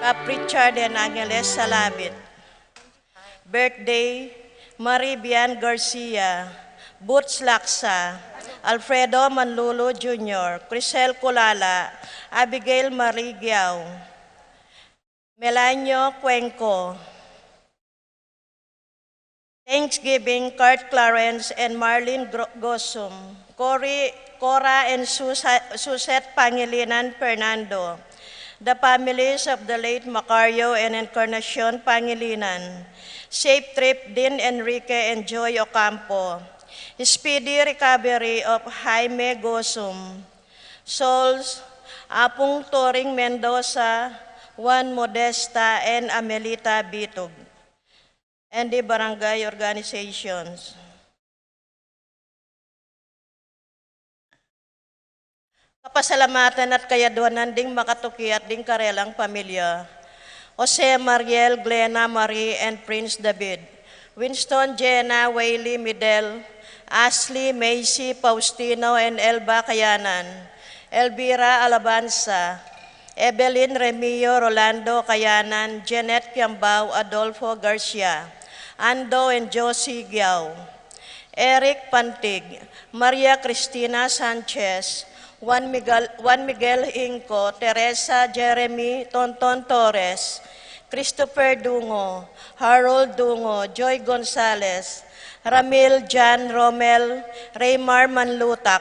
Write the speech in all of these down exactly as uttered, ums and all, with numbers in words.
Ap Richard and Angeles Salabit. Birthday, Marie Bian Garcia, Boots Laksa, Alfredo Manlulu Junior, Crisel Culala, Abigail Marie Guiao, Melanio Cuenco. Thanksgiving, Kurt Clarence and Marlene Gro- Gosum, Cory, Cora and Susa- Suzette Pangilinan Fernando, the families of the late Macario and Encarnacion Pangilinan. Safe trip, Dean Enrique and Joy Ocampo. Speedy recovery of Jaime Gosum. Souls, Apung Toring Mendoza, Juan Modesta, and Amelita Bitug, and the barangay organizations. Kapasalamatan at kayadwanan ding makatuki at ding karelang pamilya. Jose Mariel, Glena Marie, and Prince David. Winston, Jenna, Whaley, Midel, Ashley, Macy, Faustino, and Elba Kayanan. Elvira Alabanza, Evelyn Remio, Rolando Kayanan, Jeanette Kiambao, Adolfo Garcia, Ando and Josie Guiao, Eric Pantig, Maria Cristina Sanchez, Juan Miguel, Juan Miguel Inco, Teresa, Jeremy, Tonton Torres, Christopher Dungo, Harold Dungo, Joy Gonzalez, Ramil, Jan, Romel, Raymar Manlutak,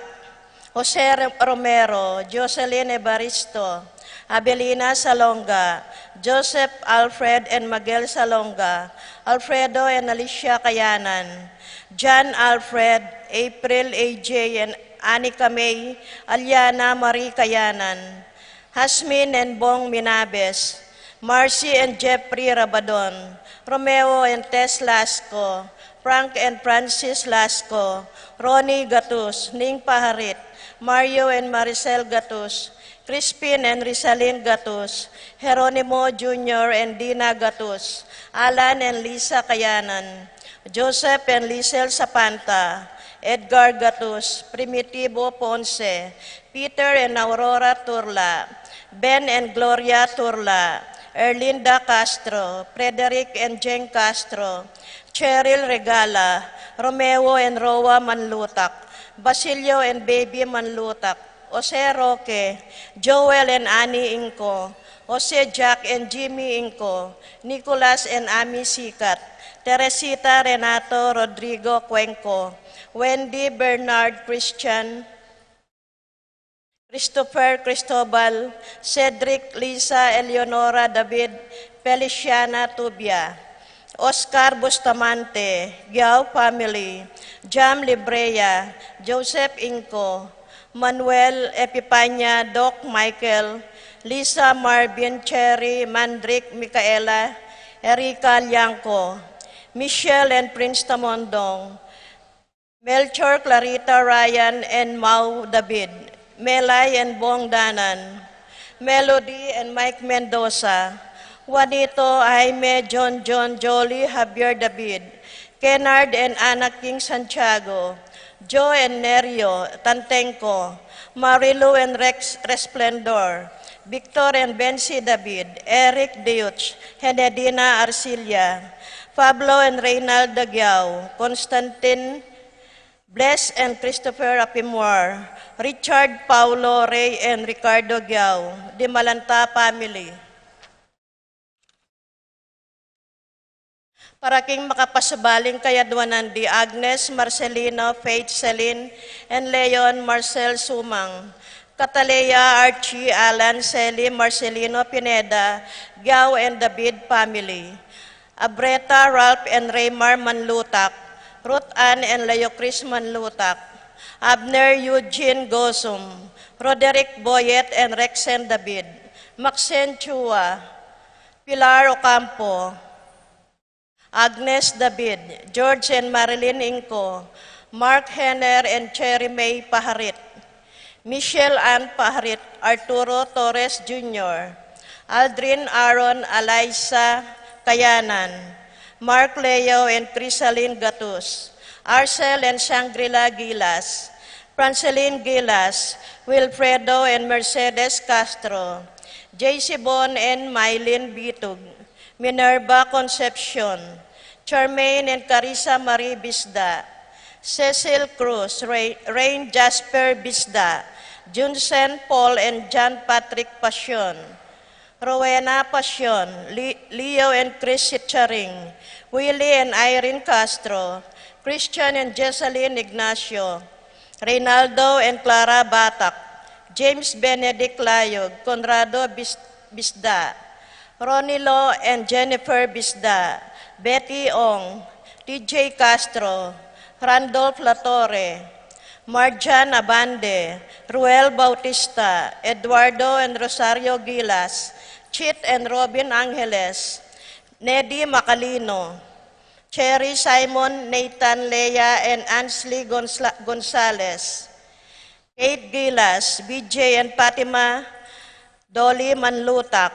Jose Re- Romero, Jocelyn Evaristo, Abelina Salonga, Joseph Alfred and Miguel Salonga, Alfredo and Alicia Kayanan, John Alfred, April A J and Anika May, Aliana Marie Kayanan, Hasmin and Bong Minabes, Marcy and Jeffrey Rabadon, Romeo and Tess Lasco, Frank and Francis Lasco, Ronnie Gatus, Ning Paharit, Mario and Maricel Gatus, Crispin and Rizalin Gatus, Jeronimo Junior and Dina Gatus, Alan and Lisa Kayanan, Joseph and Lisel Sapanta, Edgar Gatus, Primitivo Ponce, Peter and Aurora Turla, Ben and Gloria Turla, Erlinda Castro, Frederick and Jane Castro, Cheryl Regala, Romeo and Roa Manlutak, Basilio and Baby Manlutak, Jose Roque, Joel and Annie Inco, Jose Jack and Jimmy Inco, Nicolas and Ami Sikat, Teresita Renato Rodrigo Cuenco, Wendy Bernard Christian, Christopher Cristobal, Cedric, Lisa, Eleonora David, Feliciana Tubia, Oscar Bustamante, Giao family, Jam Librea, Joseph Inco, Manuel Epipanya, Doc Michael, Lisa, Marvin, Cherry, Mandrick, Micaela, Erica Liangco, Michelle and Prince Tamondong, Melchor, Clarita, Ryan, and Mau David, Melay and Bong Danan, Melody and Mike Mendoza, Juanito, Jaime, John John, Jolie, Javier David, Kennard and Ana King Santiago, Joe and Nerio, Tantengco, Marilu and Rex Resplendor, Victor and Bensi David, Eric Deutsch, Henedina Arcilia, Pablo and Reynald Dagiao, Constantine Bless and Christopher Apimwar, Richard, Paulo, Ray, and Ricardo Giao, the Malanta family. Para king makapasubaling kayadwanan di Agnes Marcelino, Faith Celine, and Leon Marcel Sumang, Catalea, Archie, Alan, Sally, Marcelino Pineda, Giao, and David family. Abreta, Ralph and Raymar Manlutak, Ruth Ann and Leo Chris Manlutak, Abner Eugene Gosum, Roderick Boyet and Rexen David, Maxine Chua, Pilar Ocampo, Agnes David, George and Marilyn Inco, Mark Henner and Cherry May Paharit, Michelle Ann Paharit, Arturo Torres Junior, Aldrin Aaron, Eliza Kayanan, Mark Leo and Crisalin Gatus, Arcel and Shangri-La Gilas, Francelin Gilas, Wilfredo and Mercedes Castro, J C Bon and Mylene Bitug, Minerva Concepcion, Charmaine and Carissa Marie Bisda, Cecil Cruz, Ray-, Rain Jasper Bisda, Junsen Paul and John Patrick Pasion, Rowena Pasion, Le-, Leo and Chris Sitcharing, Willie and Irene Castro, Christian and Jessalyn Ignacio, Reynaldo and Clara Batak, James Benedict Layog, Conrado Bis-, Bisda, Ronilo and Jennifer Bisda, Betty Ong, T J Castro, Randolph Latorre, Marjan Abande, Ruel Bautista, Eduardo and Rosario Gilas, Chit and Robin Angeles, Nedy Macalino, Cherry Simon, Nathan Lea and Ansley Gonzla-, Gonzales, Kate Gilas, B J and Fatima, Dolly Manlutak,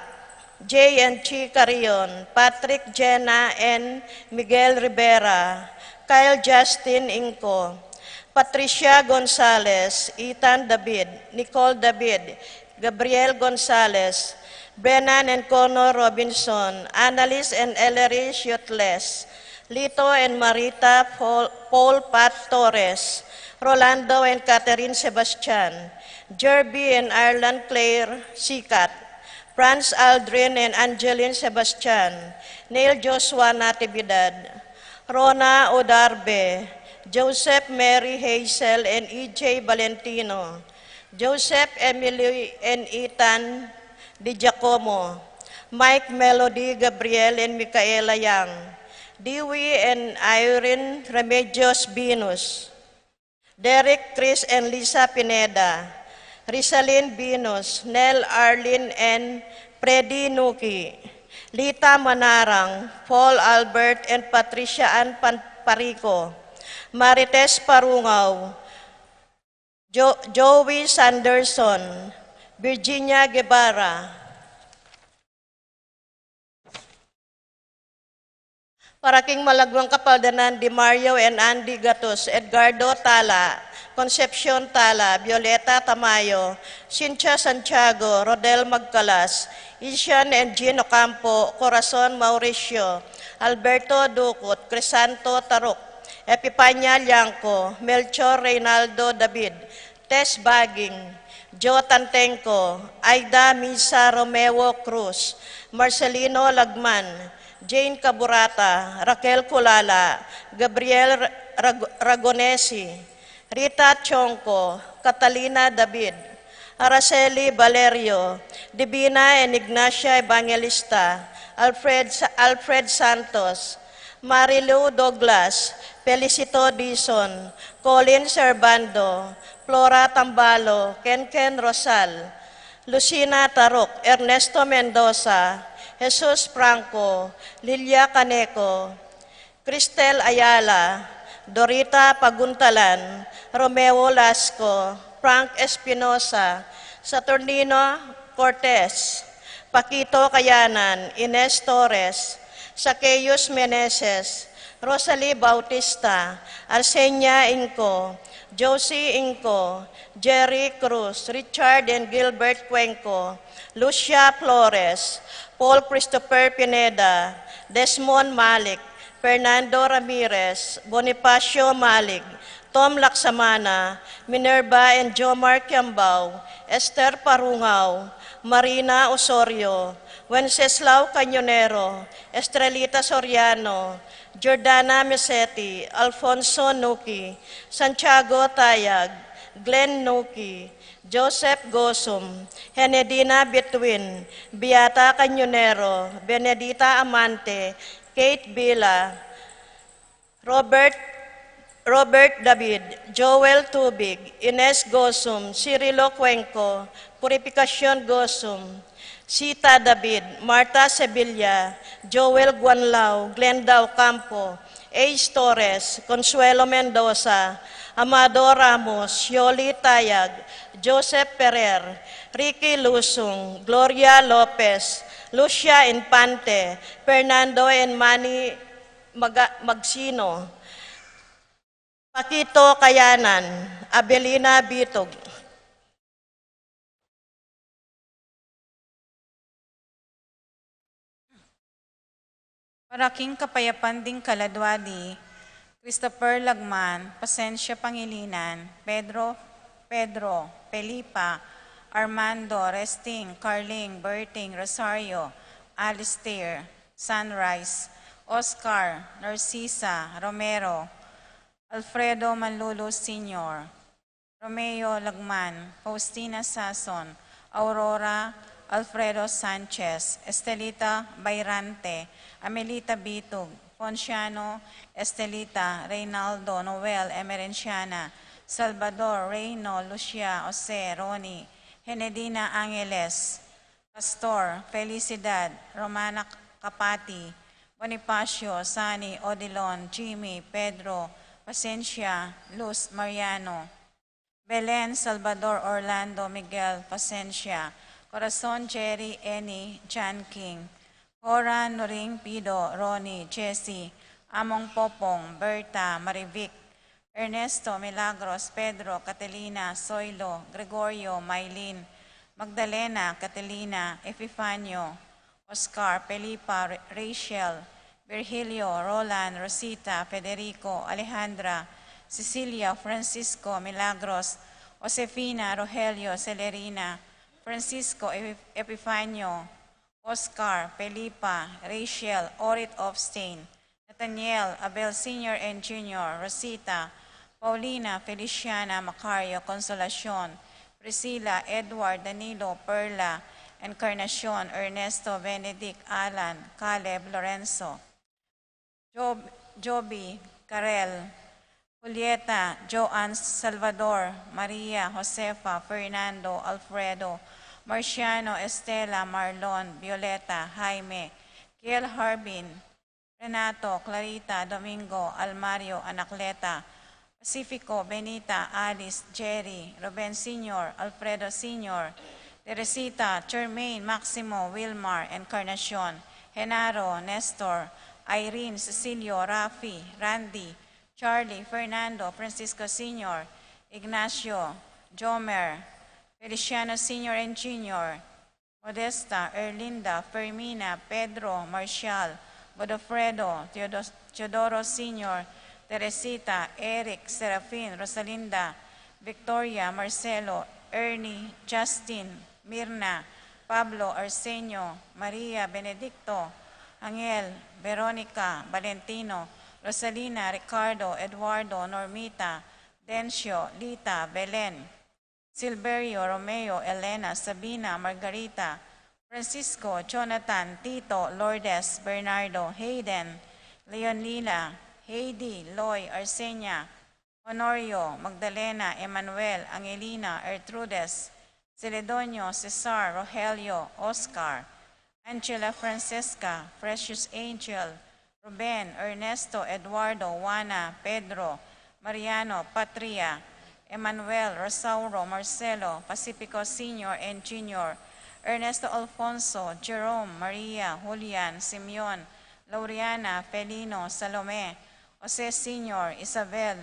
J and Chi Carrion, Patrick Jenna and Miguel Rivera, Kyle Justin Inco, Patricia Gonzales, Ethan David, Nicole David, Gabriel Gonzales, Brennan and Connor Robinson, Annalise and Ellery Siotles, Lito and Marita Paul, Paul Pat Torres, Rolando and Catherine Sebastian, Jerby and Arlan Claire Sikat, Franz Aldrin and Angeline Sebastian, Neil Joshua Natividad, Rona Odarbe, Joseph Mary Hazel and E J Valentino, Joseph Emily and Ethan Di Giacomo, Mike Melody Gabriel and Micaela Yang, Dewey and Irene Remedios Binus, Derek, Chris, and Lisa Pineda, Rizalin Binus, Nel, Arlene, and Freddy Nuki, Lita Manarang, Paul Albert, and Patricia Ann Pan-, Parico, Marites Parungaw, Jo-, Joey Sanderson, Virginia Guevara, Para king malagwang kapaldanan di Mario and Andy Gatus, Edgardo Tala, Concepcion Tala, Violeta Tamayo, Cynthia Santiago, Rodel Magcalas, Isian and Jean Ocampo, Corazon Mauricio, Alberto Ducut, Crisanto Taruk, Epipania Liangco, Melchor Reynaldo David, Tess Baging, Jo Tantengco, Aida Misa Romeo Cruz, Marcelino Lagman, Jane Caburata, Raquel Culala, Gabriel Rag-, Ragonesi, Rita Chongco, Catalina David, Araceli Valerio, Divina and Ignacia Evangelista, Alfred Sa-, Alfred Santos, Marilu Douglas, Felicito Dizon, Colin Servando, Flora Tambalo, Kenken Rosal, Lucina Taruk, Ernesto Mendoza, Jesus Franco, Lilia Caneco, Cristel Ayala, Dorita Paguntalan, Romeo Lasco, Frank Espinosa, Saturnino Cortez, Paquito Kayanan, Ines Torres, Zaccheus Meneses, Rosalie Bautista, Arsenia Inco, Josie Inco, Jerry Cruz, Richard and Gilbert Cuenco, Lucia Flores, Paul Christopher Pineda, Desmond Malik, Fernando Ramirez, Bonifacio Malik, Tom Laksamana, Minerva and Jomar Kiambao, Esther Parungao, Marina Osorio, Wenceslao Cañonero, Estrelita Soriano, Jordana Meseti, Alfonso Nuki, Santiago Tayag, Glenn Nuki, Joseph Gosum, Henedina Betwin, Beata Cañonero, Benedita Amante, Kate Villa, Robert, Robert David, Joel Tubig, Ines Gosum, Cirilo Cuenco, Purificacion Gosum, Sita David, Martha Sevilla, Joel Guanlao, Glenda Ocampo, Ace Torres, Consuelo Mendoza, Amado Ramos, Yoli Tayag, Joseph Ferrer, Ricky Lusung, Gloria Lopez, Lucia Infante, Fernando and Manny Maga-, Magsino, Paquito Kayanan, Abelina Bitug, Para king kapayapan ding kaladwa di, Christopher Lagman, Pasensia Pangilinan, Pedro, Pedro, Felipa, Armando, Resting, Carling, Berting, Rosario, Alistair, Sunrise, Oscar, Narcisa, Romero, Alfredo Manlulu Senior, Romeo Lagman, Faustina Sason, Aurora, Alfredo Sanchez, Estelita Bayrante, Amelita Bitug, Ponciano, Estelita, Reynaldo, Noel, Emerenciana, Salvador, Reyno, Lucia, Jose, Ronnie, Henedina Angeles, Pastor, Felicidad, Romana Capati, Bonifacio, Sani, Odilon, Jimmy, Pedro, Pasensia, Luz, Mariano, Belen, Salvador, Orlando, Miguel, Pasensia, Corazon, Jerry, Eni, John King, Hora, Noring, Pido, Ronnie, Jesse, Among Popong, Berta, Marivic, Ernesto, Milagros, Pedro, Catalina, Soilo, Gregorio, Maylin, Magdalena, Catalina, Epifanio, Oscar, Felipa, Ra-, Rachel, Virgilio, Roland, Rosita, Federico, Alejandra, Cecilia, Francisco, Milagros, Josefina, Rogelio, Celerina, Francisco, Epi-, Epifanio, Oscar, Felipa, Rachel, Orit Ofstain, Nathaniel, Abel Senior and Junior, Rosita, Paulina, Feliciana, Macario, Consolacion, Priscilla, Edward, Danilo, Perla, Encarnacion, Ernesto, Benedict, Alan, Caleb, Lorenzo, Job, Joby, Karel, Julieta, Joan, Salvador, Maria, Josefa, Fernando, Alfredo, Marciano, Estela, Marlon, Violeta, Jaime, Kiel, Harbin, Renato, Clarita, Domingo, Almario, Anacleta, Pacifico, Benita, Alice, Jerry, Ruben Senior, Alfredo Senior, Teresita, Charmaine, Maximo, Wilmar, Encarnacion, Genaro, Nestor, Irene, Cecilio, Rafi, Randy, Charlie, Fernando, Francisco Senior, Ignacio, Jomer, Feliciano Senior and Junior, Modesta, Erlinda, Fermina, Pedro, Marcial, Godofredo, Teodo-, Teodoro Senior, Teresita, Eric, Serafin, Rosalinda, Victoria, Marcelo, Ernie, Justin, Mirna, Pablo, Arsenio, Maria, Benedicto, Angel, Veronica, Valentino, Rosalina, Ricardo, Eduardo, Normita, Dencio, Lita, Belen, Silverio, Romeo, Elena, Sabina, Margarita, Francisco, Jonathan, Tito, Lourdes, Bernardo, Hayden, Leonila, Heidi, Loy, Arsenia, Honorio, Magdalena, Emmanuel, Angelina, Ertrudes, Celedonio, Cesar, Rogelio, Oscar, Angela, Francesca, Precious Angel, Ruben, Ernesto, Eduardo, Juana, Pedro, Mariano, Patria, Emmanuel, Rosauro, Marcelo, Pacifico Senior and Junior, Ernesto, Alfonso, Jerome, Maria, Julian, Simeon, Laureana, Felino, Salome, Jose Senior, Isabel,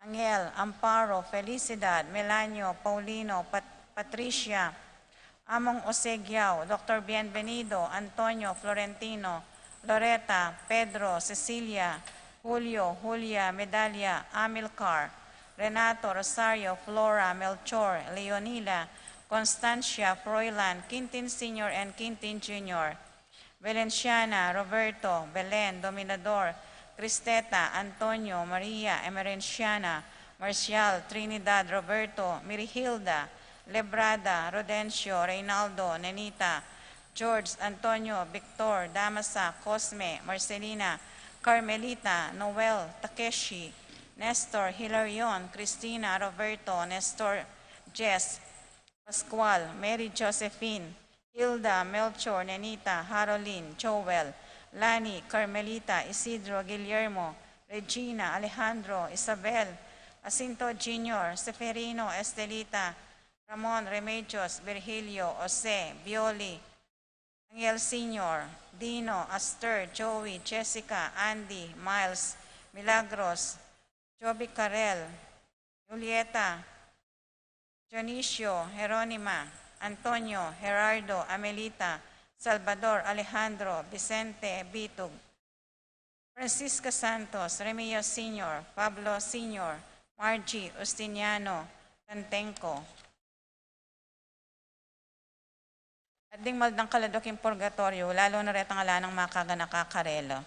Angel, Amparo, Felicidad, Melanio, Paulino, Pat-, Patricia, Among Osegiao, Doctor Bienvenido, Antonio, Florentino, Loreta, Pedro, Cecilia, Julio, Julia, Medalia, Amilcar, Renato, Rosario, Flora, Melchor, Leonila, Constancia, Froilan, Quintin Senior and Quintin Junior, Valenciana, Roberto, Belen, Dominador, Cristeta, Antonio, Maria, Emerenciana, Marcial, Trinidad, Roberto, Mirihilda, Lebrada, Rodencio, Reynaldo, Nenita, George, Antonio, Victor, Damasa, Cosme, Marcelina, Carmelita, Noel, Takeshi, Nestor, Hilarion, Cristina, Roberto, Nestor, Jess, Pascual, Mary Josephine, Hilda, Melchor, Nenita, Harolin, Joel, Lani, Carmelita, Isidro, Guillermo, Regina, Alejandro, Isabel, Jacinto Junior, Seferino, Estelita, Ramon, Remedios, Virgilio, Jose, Violi, Angel Senior, Dino, Aster, Joey, Jessica, Andy, Miles, Milagros, Joby Carel, Julieta, Dionisio, Jeronima, Antonio, Gerardo, Amelita, Salvador, Alejandro, Vicente, Bitug, Francisca Santos, Remio Senior, Pablo Senior, Margie, Justiniano, Tantenco. At ding maldang kaladwa king purgatoryo, lalu na retang ala nang makaganaka karela.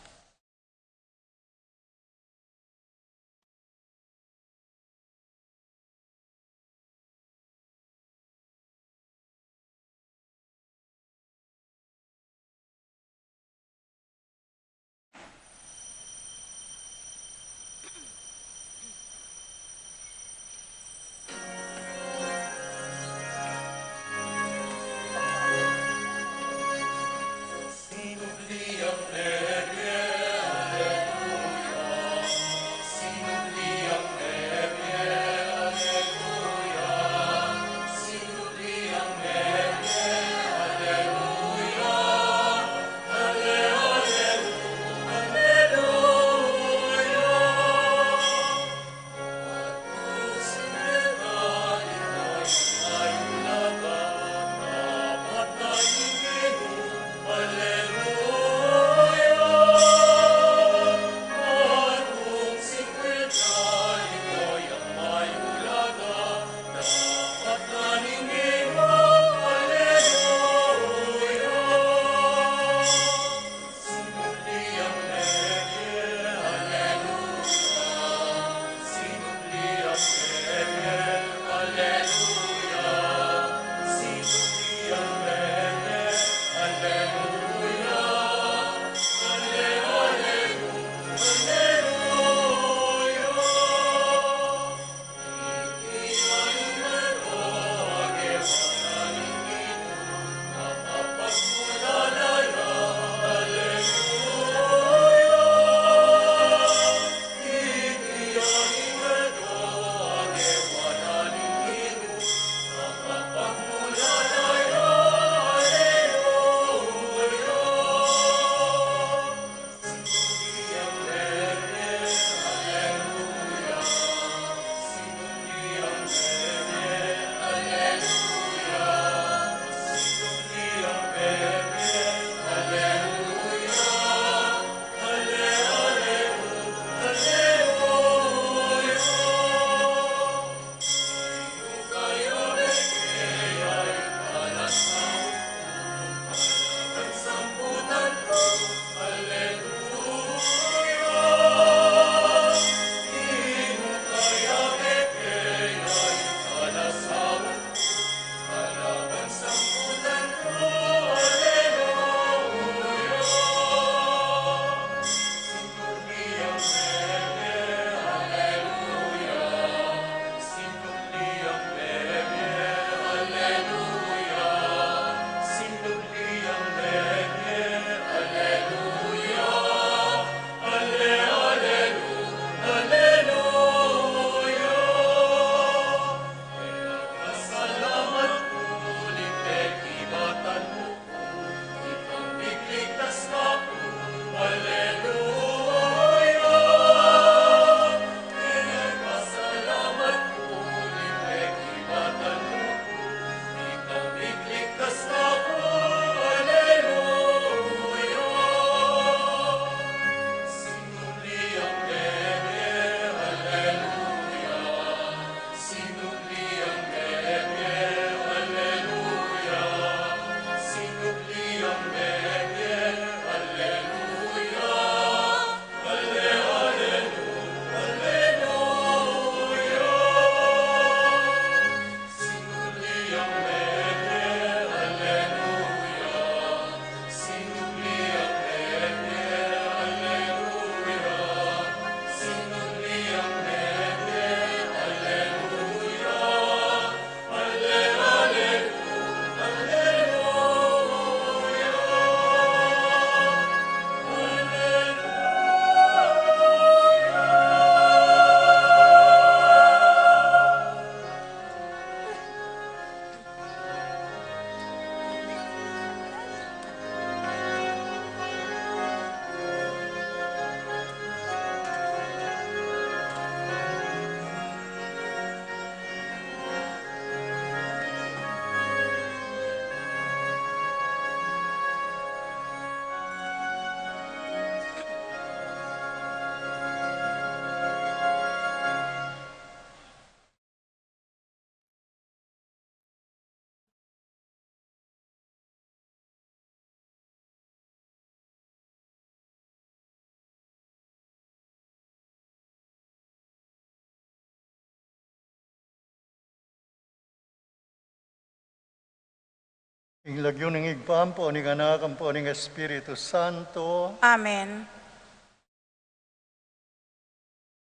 Ing lagyu ning Ibpa, ampo ning Anak, ampo ning Espiritu Santo. Amen.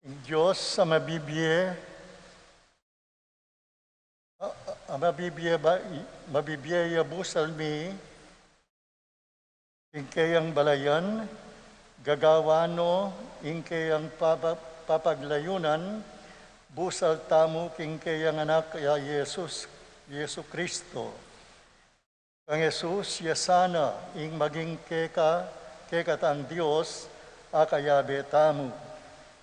Ing Dios a mabibie, a, a, a mabibie ba, i-, mabibie ya busal mi, ing keyang balayan, gagawan no, ing keyang papa-, papaglayunan, busal tamu king keyang Anak ya Jesus, Jesu Cristo. Kang Jesus ya sana ing maging keka, kekatang Dios, a kayabe tamu.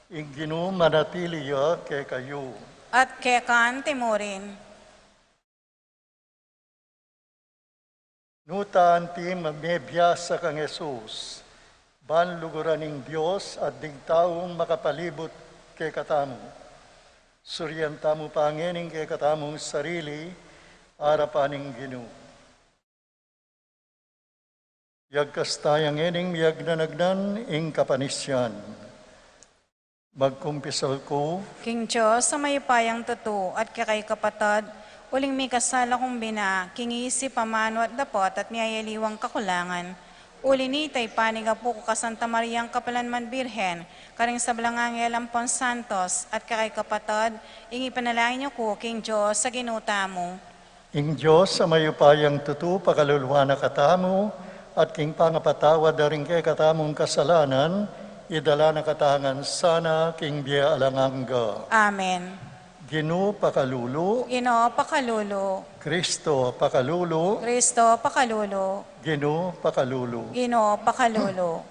Ing Ginu manatili ya kekayu. At keka anti mu rin. Nuta anti mebiasa kang Jesus, ban luguran ing Dios at ding taung makapalibut kekatamu. Surian tamu pa ngening kekatamung sarili, arapan ning Ginu. Yagkas taya ngening miyagnanagnan ing kapanisian. Magkumpisal ku king Dios a mayupayang tutu at kekay kapatad, uling mikasala kung bina, king isip, amanu at dapat, at miyayaliwang kakulangan. Uli nita, ipanigapu ku kang Santa Mariang kapilanman Birhen, karing sablang anghel ampon santos, at kekay kapatad, ing ipanalangin yu ku king Dios a Ginu tamu. Ing Dios a mayupayang tutu pakaluluan na katamu, at king pangapatawad da ring kekatamung kasalanan, idala na katamu ngan sana king bie alang angga. Amen. Ginu pakalulu. Ginu pakalulu. Kristo pakalulu. Kristo pakalulu. Ginu pakalulu. Ginu pakalulu.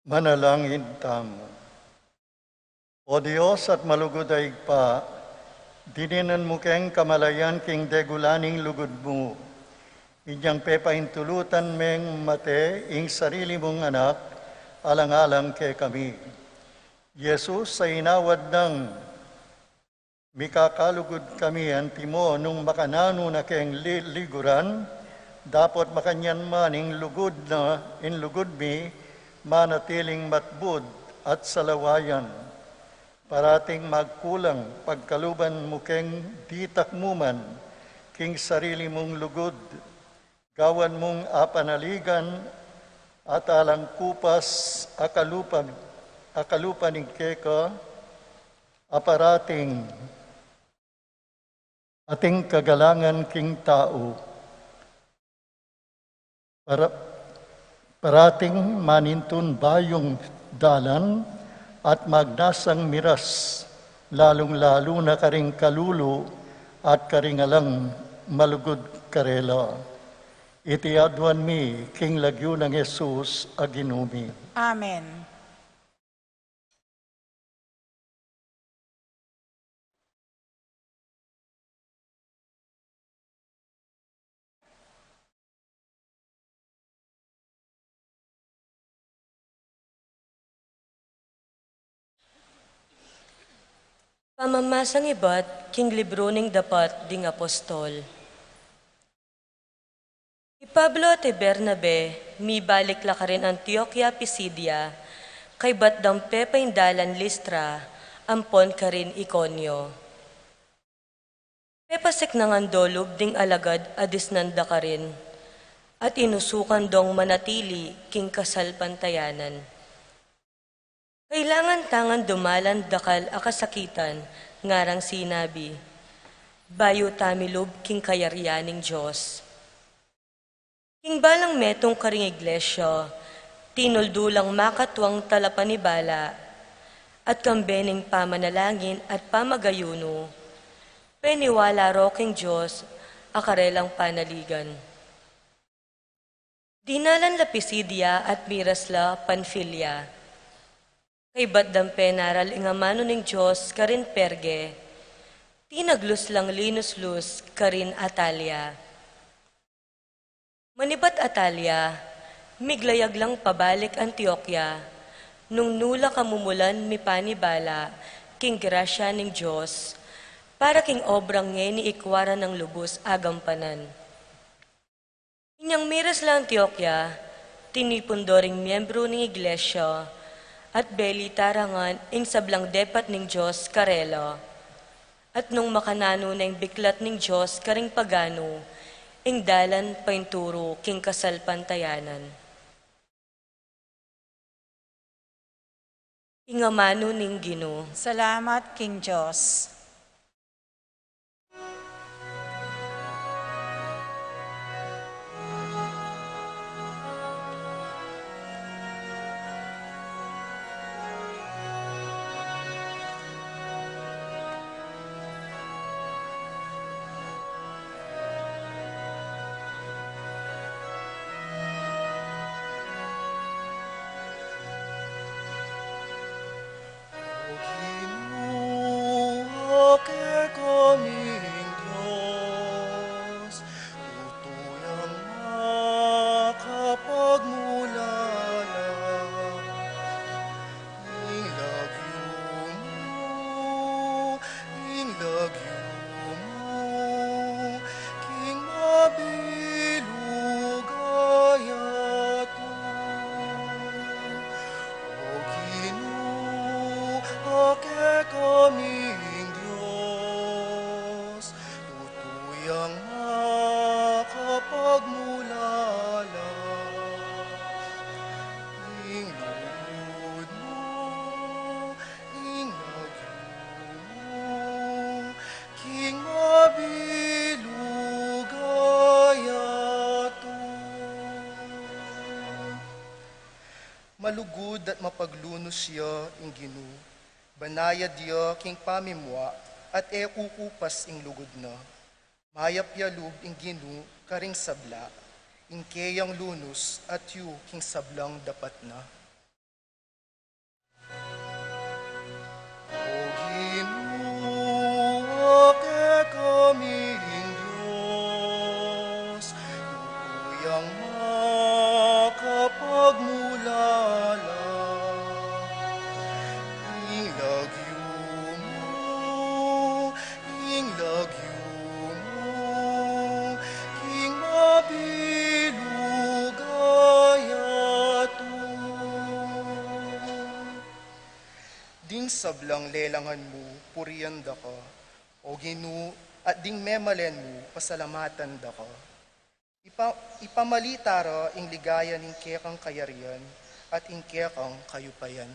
Manalangin tamu. O Dios at malugud a Ibpa, dininan mu keng kamalayan king degulaning lugud mu. Inyang pepaintulutan meng mate ing sarili mung anak, alang-alang kekami. Jesus, a inawad nang mikakalugud kami antimo nung makananu na keng li-, liguran, dapot makanyan man ing lugud na, ing lugud mi, manatiling matbud at salawayan. Parating magkulang pagkaluban mu keng ditak mu man king sarili mung lugud, gawan mung apanaligan at alang kupas a kalupa, a kalupa ning keka, a parating ating kagalangan king tau. Para-, parating manintun bayung dalan at magnasang miras, lalung-lalu na karing kalulu at karing alang malugud karela. Iti aduan mi king lagyu nang Jesus a Ginu mi. Amen. Pamamasang ibat king libru ning Dapat ding Apostol. I Pablo at i Bernabe, mibalik la karin Antioquia Pisidia, kaybat dang pepaindalan Listra, ampon karin Iconio. Pepasiknangan do lub ding alagad a disnan da karin, at inusukan dong manatili king kasalpantayanan. Kailangan tang dumalan dakal a kasakitan, ngarang sinabi, bayu ta milub king kayarian ning Dios. King balang metung karing iglesia, tinuldu lang makatuang talapanibala, at kambe ning pamanalangin at pamagayunu, peniwala ro king Dios a karelang panaligan. Dinalan la Pisidia at miras la Panfilia. Kaybat dang penaral ing amanu ning Dios karin Perge, tinaglus lang linuslus karin Atalia. Manibat Atalia, miglayag lang pabalik Antioquia, nung nu la kamumulan mipanibala king grasya ning Dios, para king obrang ngeni ikwa ra nang lubus agampanan. Inyang miras la Antioquia, tinipun do ring miembru ning iglesia, at belita ra ngan ing sablang depat ning Dios karela. At nung makananu na ing biklat ning Dios karing paganu, ing dalan painturu king kasalpantayanan. Ing amanu ning Ginu. Salamat king Dios. O Ginu, a kekaming Dios, tutu yang makapagmulala. Ing lagyu mu, ing lagyu mu, king mabilug a yatu. O Ginu, a kekaming Dios, tutu yang makapagmulala. Ing lugud mu, ing lagyu mu, king mabilug a yatu. Malugud at mapaglunus ya ing Ginu, banayad ya king pamimua at e kukupas ing lugud na. Mayap ya lub ing Ginu karing sabla, ing keyang lunus atyu king sablang dapat na. Ding sablang lelangan mu, purian da ka, O Ginu, at ding memalen mu, pasalamatan da ka. Ipa-, ipamalita ra ing ligaya ning kekang kayarian at ing kekang kayupayan.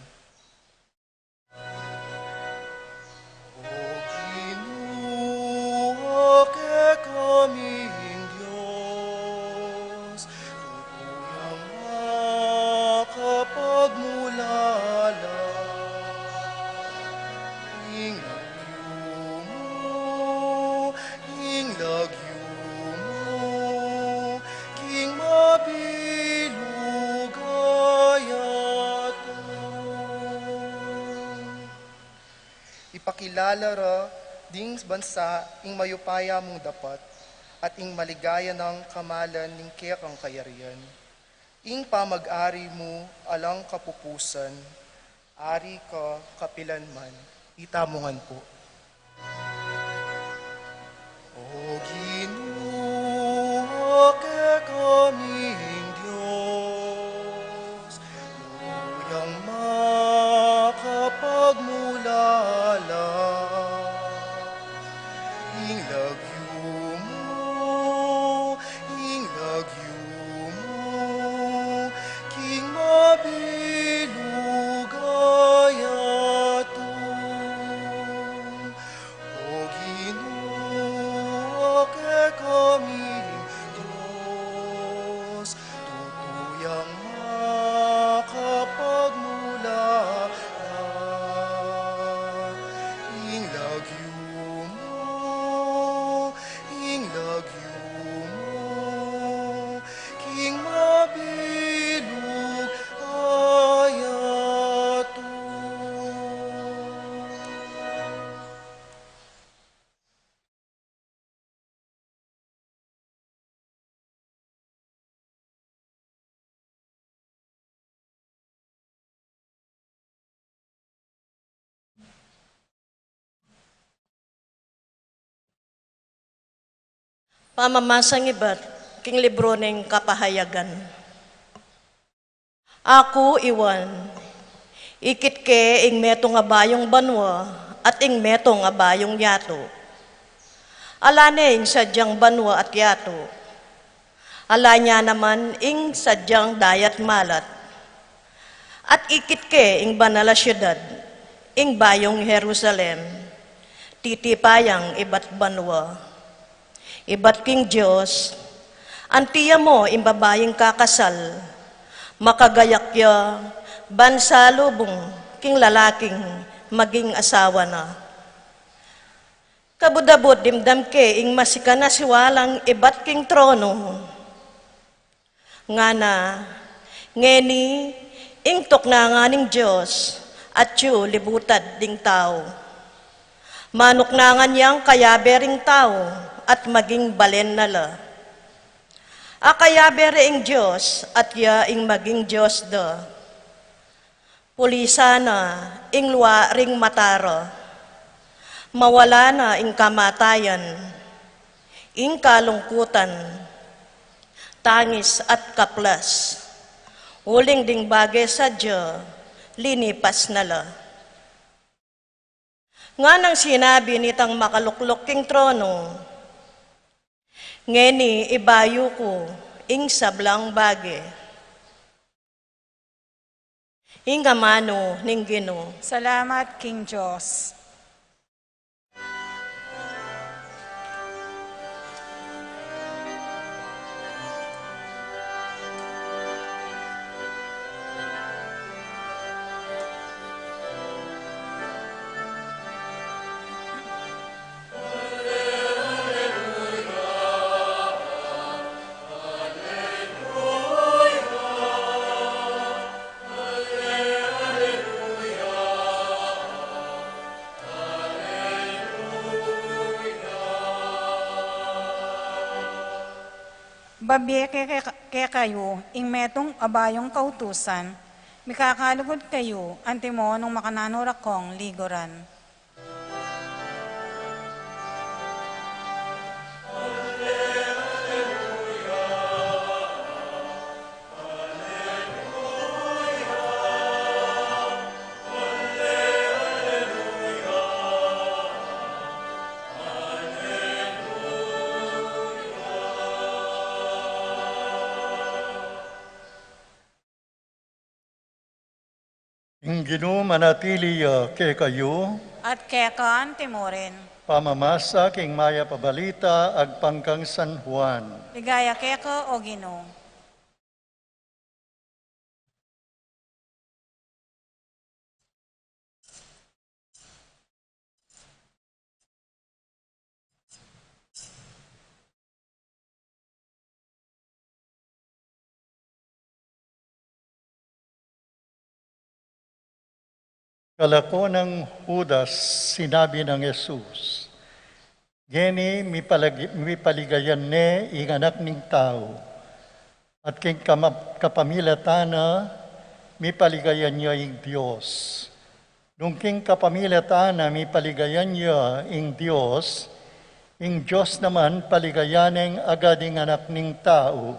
O Ginu, a kekaming Dios, tutu yang makapagmulala. Ing lagyu mu, ing lagyu mu, king mabilug a yatu. Ipakilala ra ding bansa ing mayupaya mung dapat, at ing maligaya nang kamalan ning kekang kayarian. Ing pamag-ari mu alang kapupusan, ari ka kapilanman. Itamu ngan pu. O Ginu, a kekaming Dios, luyang makapagmulala. Ing lagyu mu, ing lagyu mu, king mabilug a yatu. O Ginu, a kekaming Dios, tutu yang makapagmulala. Ing lagyu mu, ing lagyu mu, king mabilug a yatu. Pamamasang ibat king libru ning Kapahayagan. Aku i Juan, ikit ke ing metung a bayung banua at ing metung a bayung yatu. Ala ne ing sadyang banua at yatu. Ala ne naman ing sadyang dayat malat. At ikit ke ing banal a siudad, ing bayung Jerusalem, titipa yang ibat banua, ibat king Dios. Anti ya mo ing babaing kakasal, makagayak ya ban salubung king lalaking maging asawa na. Kabud-abud dimdam ke ing masikan a siwalang ibat king trono. Ngana, ngeni ing tuknangan ning Dios, atyu libutad ding tau. Manuknangan yang kayabe ring tau at maging balen na la. Akayabe re ing Dios at ya ing maging Dios da. Pulisan na ing lua ring mata ra. Mawala na ing kamatayan, ing kalungkutan, tangis at kaplas. Uling ding bage sadya, linipas na la. Nganang sinabi nitang makalukluk king trono, ngeni ibayu ku ing sablang bage. Ing amanu ning Ginu. Salamat king Dios. Babie ke, ke, kekayu ing metung a bayung kautusan, mikakalugud kayu antimo nung makananu ra kong liguran. Ing Ginu manatili ya kekayu. At keka antimurin. Pamamasa king Mayap a Balita agpang kang San Juan. Ligaya keka, O Ginu. Kalako nang Judas, sinabi nang Jesus, "Ngeni mipalag-, mipaligayan ne ing Anak ning Tau, at king kama-, kapamilatan na mipaligayan ya ing Dios. Nung king kapamilatan na mipaligayan ya ing Dios, ing Dios naman paligayan neng agad ing Anak ning Tau."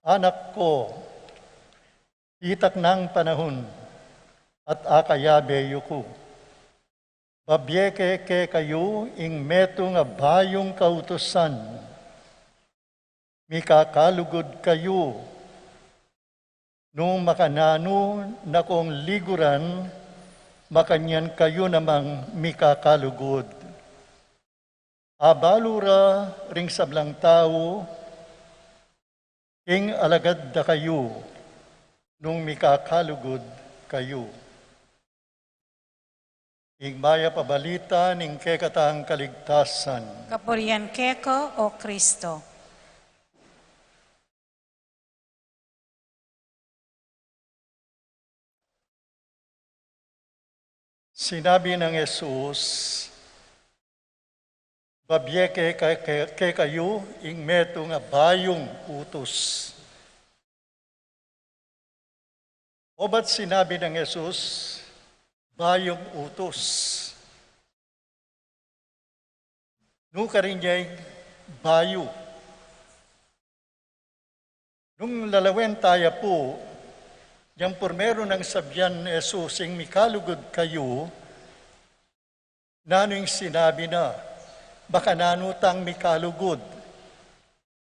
Anak ku, itak nang panahun, at akayabe yu ku. Babie ke kekayu ing metung a bayung kautusan. Mikakalugud kayu. Nung makananu na kung liguran, makanyan kayu namang mikakalugud. Abalu ra ring sablang tau, ing alagad da kayu, nung mikakalugud kayu. Ing Mayap a Balita ning kekatang kaligtasan. Kapurian keka, O Kristo. Sinabi nang Jesus, "Babie ke, ke, ke, kekayu ing metung a bayung utus." Obat sinabi nang Jesus, "Bayung utus." Nu karin ya ing bayu? Nung lalawen taya pu, yang purmeru nang sabian Jesus ing mikalugud kayu, nanu ing sinabi na? Makananu tang mikalugud?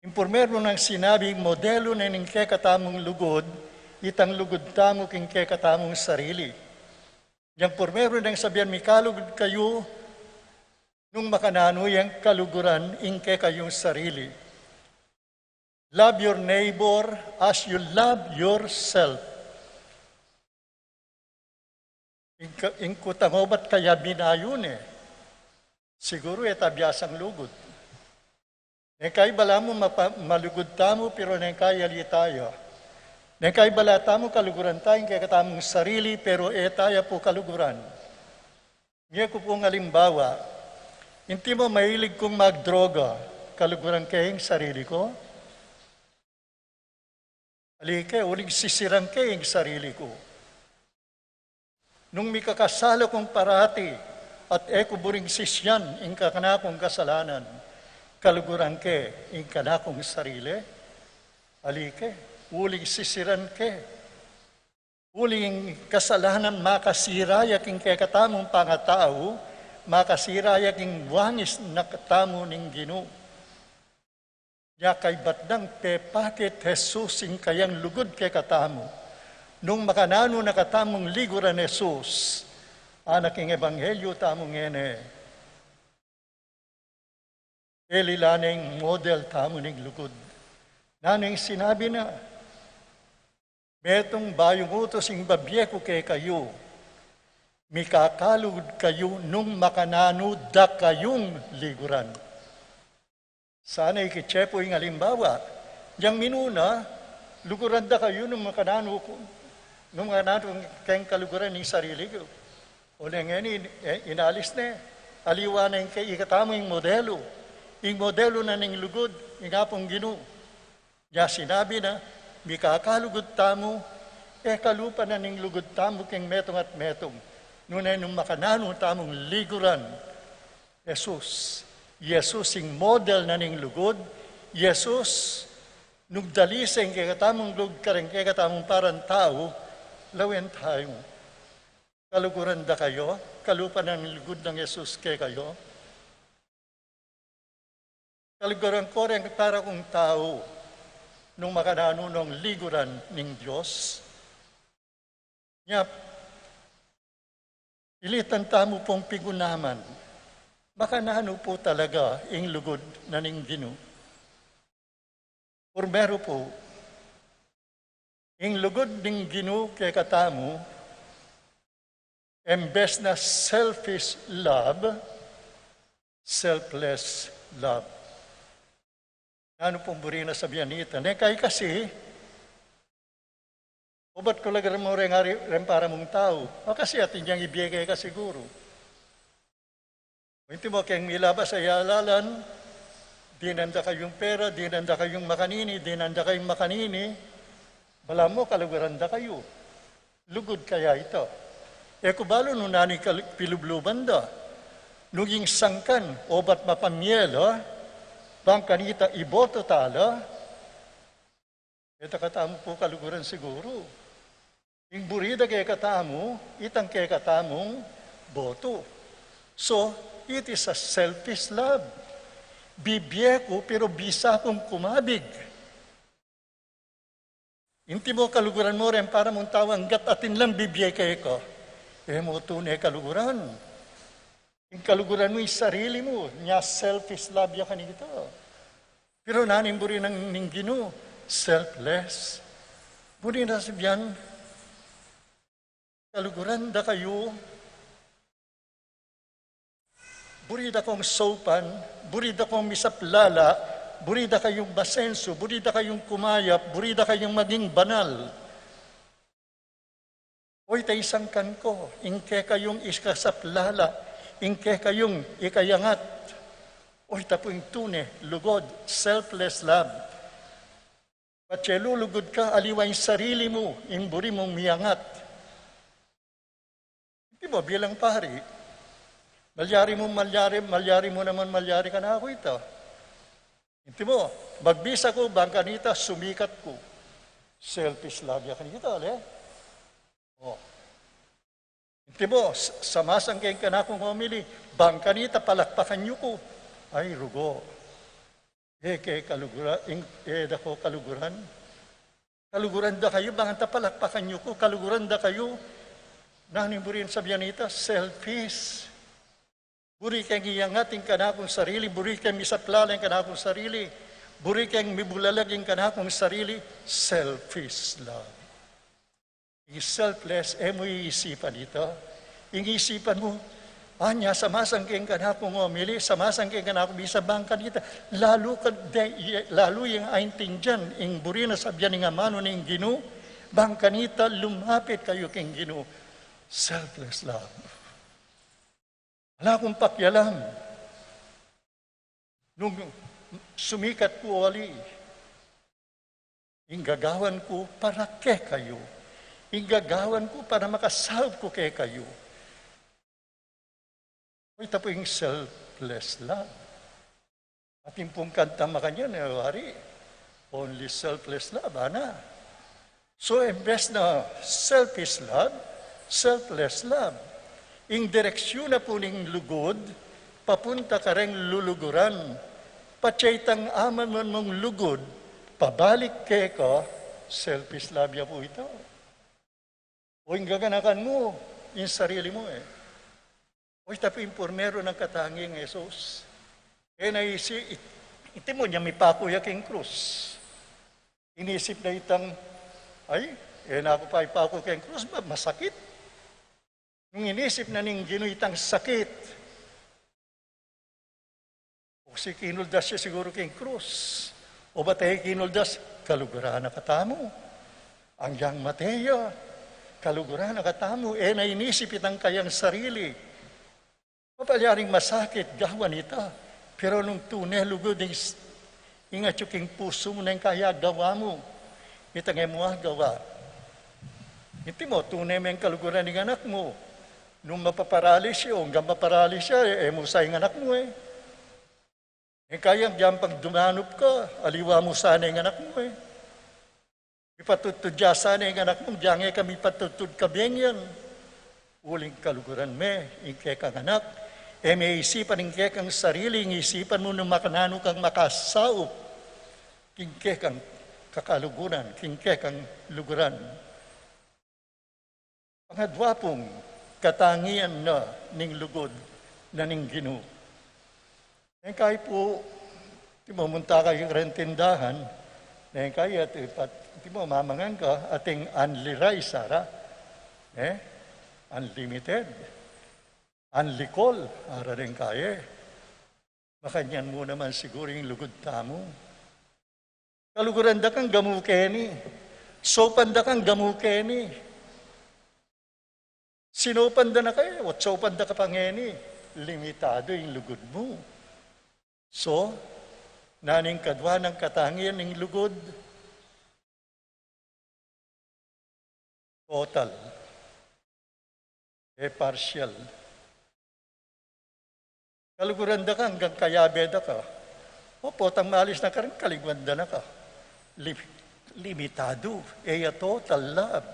Ing purmeru nang sinabi, modelu na ning kekatamung lugud, itang lugud tamu king kekatamung sarili. Yang purmeru nang sabian, "Mikalugud kayu," nung makananu yang kaluguran ing kekayung sarili? Love your neighbor as you love yourself. Ing ka-, ing kutang obat kaya binayu ne. Siguru e ta biasang lugud. Neng kai bala mu mapa-, malugud tamu, pero neng kai ali taya. Neng kai bala tamu kaluguran taya ing kekatamung sarili, pero e taya pu kaluguran. Nge ku pung alimbawa, anti mo mailig kung magdroga, kaluguran ke ing sarili ku? Ali ke, uling sisiran ke ing sarili ku. Nung mikakasala kung parati, at e ku buring sisian ing kanakung kasalanan, kaluguran ke ing kanakung sarili? Ali ke, uling sisiran ke. Uling kasalanan makasira ya king kekatamung pangatau, makasira ya king wangis na katamu ning Ginu. Ya kaybat nang pepakit Jesus ing kayang lugud kekatamu. Nung makananu na katamung liguran Jesus, anak, ing ebanghelyu tamu ngeni. Eli la ne ing model tamu ning lugud. Nanu ing sinabi na? Metung bayung utus ing babie ku kekayu. Mikakalugud kayu nung makananu da kayung liguran. Sana ikitse pu ing alimbawa. Yang minuna, luguran da kayu nung makananu ku, nung makananu keng kaluguran ning sarili ku. O neng ngeni, e, inalis ne. Aliwa ne ing kekatamu ing modelu. Ing modelu na ning lugud, ing Apung Ginu. Ya sinabi na, mikakalugud tamu, e kalupa na ning lugud tamu king metung at metung. Nune nung makananu tamung liguran Jesus. Jesus ing model na ning lugud. Jesus, nung dalise ing kekatamung lugud kareng kekatamung parang tau, lawen tamu. Kaluguran da kayu, kalupa na ning lugud nang Jesus kekayu. Kaluguran ko reng para kung tau, nung makananu nong liguran ning Dios. Nya, ilitan tamu pung pigunaman, makananu pu talaga ing lugud na ning Ginu? Purmeru pu, ing lugud ning Ginu kekatamu, embes na selfish love, selfless love. Nanu pung buri na sabian nita? Neng kai kasi, obat ku lagad mu reng ari, reng para mung tau. O kasi atin yang ibie keka siguru. Inti mo keng milabas a yalalan, dinan da kayung pera, dinan da kayung makanini, dinan da kayung makanini, balamu kaluguran da kayu. Lugud kaya ita? E ku balu nung nanu ing kal-, pilubluban da. Nung ing sangkan, obat mapamie la, bang kanita iboto ta la, e ta katamu pu kaluguran siguru. Ing buri da kekatamu, itang kekatamung boto. So, it is a selfish love. Bibie ku, pero bisa kung kumabig. Inti mo kaluguran mu reng para mung tau anggat atin lang bibie keka. E mu tune kaluguran. Ing kaluguran mu ing sarili mu, nya selfish love ya kanita. Pero nanu ing buri na ning Ginu? Selfless. Buri na sabian, kaluguran da kayu, buri da kung saupan, buri da kung misaplala, buri da kayung masenso, buri da kayung kumayap, buri da kayung maging banal. Oy, ta isangkan ku ing kekayung ikasaplala, ing kekayung ikayangat. Oy, ta pu ing tune lugud, selfless love. Patse lulugud ka, aliwa ing sarili mu ing buri mung miyangat. Inti mo, bilang pari, malyari mu, malyari, malyari mu naman, malyari kanaku ita. Inti mo, magbisa ku, bang kanita sumikat ku. Selfish lagi kanita, ale? O. Inti mo, s-, samasang keng kanakung homily, bang kanita palakpakan yu ku. Ay, rugo. E ke kaluguran, ing-, e da ku kaluguran. Kaluguran da kayu, bang kanita palakpakan yu ku, kaluguran da kayu. Nanu ing buri na sabian nita? Selfish. Buri keng iyangat ing kanakung sarili, buri keng misaplala ing kanakung sarili, buri keng mibulalag ing kanakung sarili, selfish love. Ing selfless, e mu iisipan ita. Ing isipan mu, anya, samasang keng kanakung homily, samasang keng kanakung misa, bang kanita, lalu ka de, lalu yang aintindian ing buri na sabian ning amanu ning Ginu, bang kanita lumapit kayu keng Ginu. Selfless love. Ala kung pakialam nung sumikat ku o ali. Ing gagawan ku para kekayu. Ing gagawan ku para makasaup ku kekayu. Oy, ita pu ing selfless love. Atin pung kanta makanyan, e, wari, only selfless love, ana. So, imbes na selfish love, selfless love. Ing direksyun na pu ning lugud, papunta kareng luluguran. Patse itang aman mung lugud, pabalik keka, selfish love ya pu ita. O ing gaganakan mu, ing sarili mu, e. Oy, ita pu ing purmeru nang katangi nang Jesus. E na isi-, it-, iti mu nya mipaku ya king krus. Inisip na itang, ay, e na ku pa ipaku king krus, ba, masakit. Nung inisip na ning Ginu itang sakit, o si kinuldas ya siguru king krus. O bat e kinuldas, kaluguran na katamu. Agyang mate ya, kaluguran na katamu. E na inisip itang kayang sarili. Mapalyaring masakit gawan ita. Pero nung tune lugud ing s-, ing atyu king pusu mu neng kaya gawa mu. Itang e mu agawa. Inti mo, tune meng kaluguran ing anak mu. Nung mapaparalis ya, o anggang maparalis ya, e, e mu sa ing anak mu, e. E kaya agyang pang dumanup ka, aliwa mu sana ing anak mu, e. Mipatudtud ya sana ing anak mu, agyang e ka mipatudtud kabeng yan. Uling kaluguran me ing kekang anak, e me isipan ing kekang sarili, ing isipan mu nung makananu kang makasaup king kekang kakaluguran, king kekang luguran. Pangadwa pung katangian na ning lugud na ning Ginu. Deng kayi pu, timu munta kayu karing tindahan, deng kayi at ipat, timu mamangan ka, ating unli rice ara, e, unlimited, unli kol ara deng kayi. Makanyan mu naman siguru ing lugud tamu. Kaluguran da kang gamu keni. Saupan da kang gamu keni. Sinaupan da na ka, e, o saupan da ka pa ngeni. Limitadu ing lugud mu. So, nanu ing kadwa nang katangian ning lugud? Total. E partial. Kaluguran da ka anggang kayabe da ka. O, potang malis na karin, kaluguran da na ka. Lim-, limitadu. E ya total love.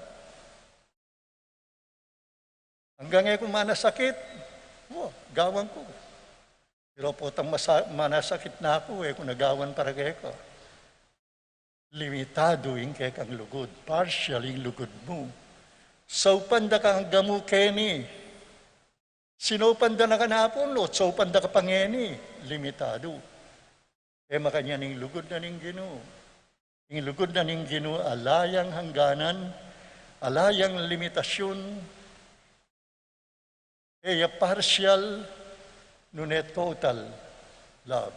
Anggang e ku manasakit, o, gawan ku. Pero potang masa-, manasakit na ku, e ku na gawan para keka. Limitadu ing kekang lugud, partial ing lugud mu. Saupan da kang gamu keni. Sinaupan da na ka napun, o saupan da ka pa ngeni, limitadu. E makanyan ing lugud na ning Ginu. Ing lugud na ning Ginu ala yang hangganan, ala yang limitasyun, e ya partial, nune total love.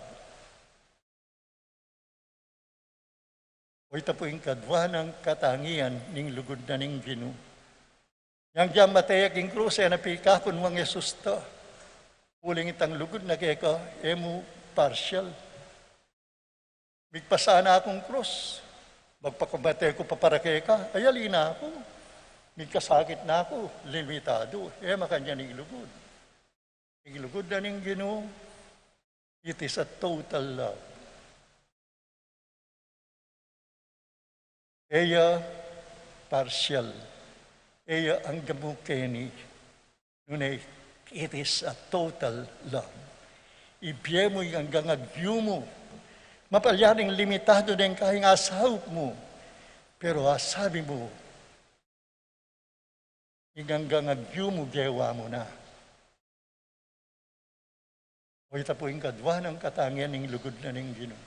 O, ita pu ing kadwa nang katangian ning lugud na ning Ginu. Yang dyan mate ya king krus, e na pikapun Wang Jesus ta. Uling itang lugud na keka, e mu partial. Migpasa na kung krus, magpakamate ku pa para keka, ayali na ku. Migkasakit na ku, limitadu. E makanyan ing lugud. Ing lugud na ning Ginu, it is a total love. E ya partial. E ya anggang mu keni. Nune, it is a total love. Ibie mu ing anggang agyu mu. Mapalyaning limitadu deng kayang asaup mu. Pero asabi mu, ing anggang agyu mu gewa mu na. O, ita pu ing kadwa nang katangian ning lugud na ning Ginu.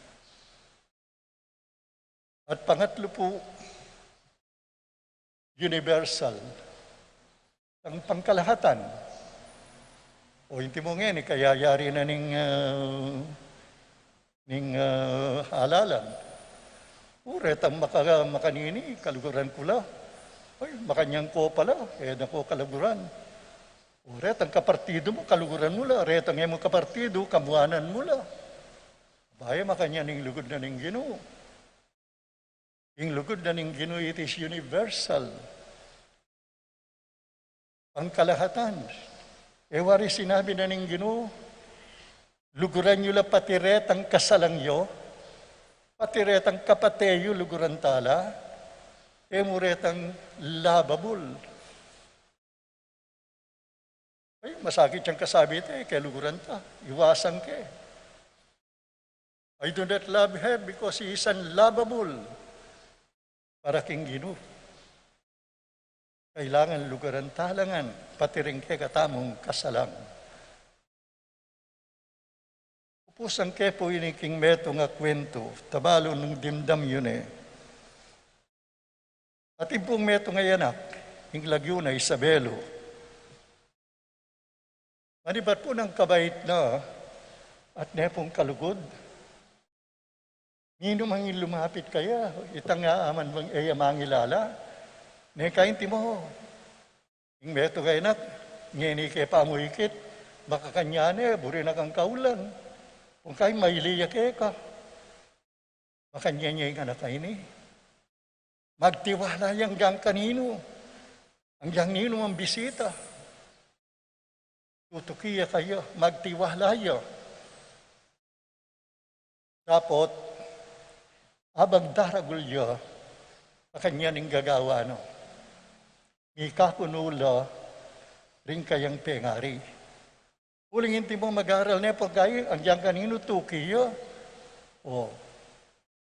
At pangatlu pu, universal. Ang pangkalahatan. O, inti mu ngeni, kayayari na ning, ah, ning, ah, alalan. O, retang maka-, makanini, kaluguran ku la. Ay, makanyan ko pala, e na ko kaluguran. O, retang kapartidu mu, kaluguran mu la. Retang e mu kapartidu, kamuanan mu la. Abay, makanyan ing lugud na ning Ginu. Ing lugud na ning Ginu, it is universal. Pangkalahatan. E wari sinabi na ning Ginu, luguran yu la pati retang kasalang yu, pati retang kapate yu luguran ta la, e mu retang lababul. Ay, masakit yang kasabi te, e ke luguran ta, iwasan ke. I do not love her because he is unlovable. Para king Ginu, kailangan luguran ta la ngan, pati ring kekatamung kasalang. Pupusan ke pu ini king metung a kwentu, tabalu nung dimdam yu ne. Atin pung metung a anak, ing lagyu na Isabelo. Manibat pu nang kabait na at ne pung kalugud. Ninu mang lumapit kaya, itang aman bang e ya mangilala. Ne kainti mu, ing metung a anak, ngeni ke pa mu ikit, makakanyan ne, buri na kang kaulan. Kung kain maili ya keka. Makanyan ya ing anak a ini. Magtiwala ya anggang kaninu. Anggang ninu mang bisita. Tutuki ya kaya, magtiwala ya. Dapot, abang daragul ya, makanyan ing gagawan na. Mikapunu la ring kayang pengari. Uling inti mu mag-aral ne, pagkai, anggang kaninu tuki ya. O.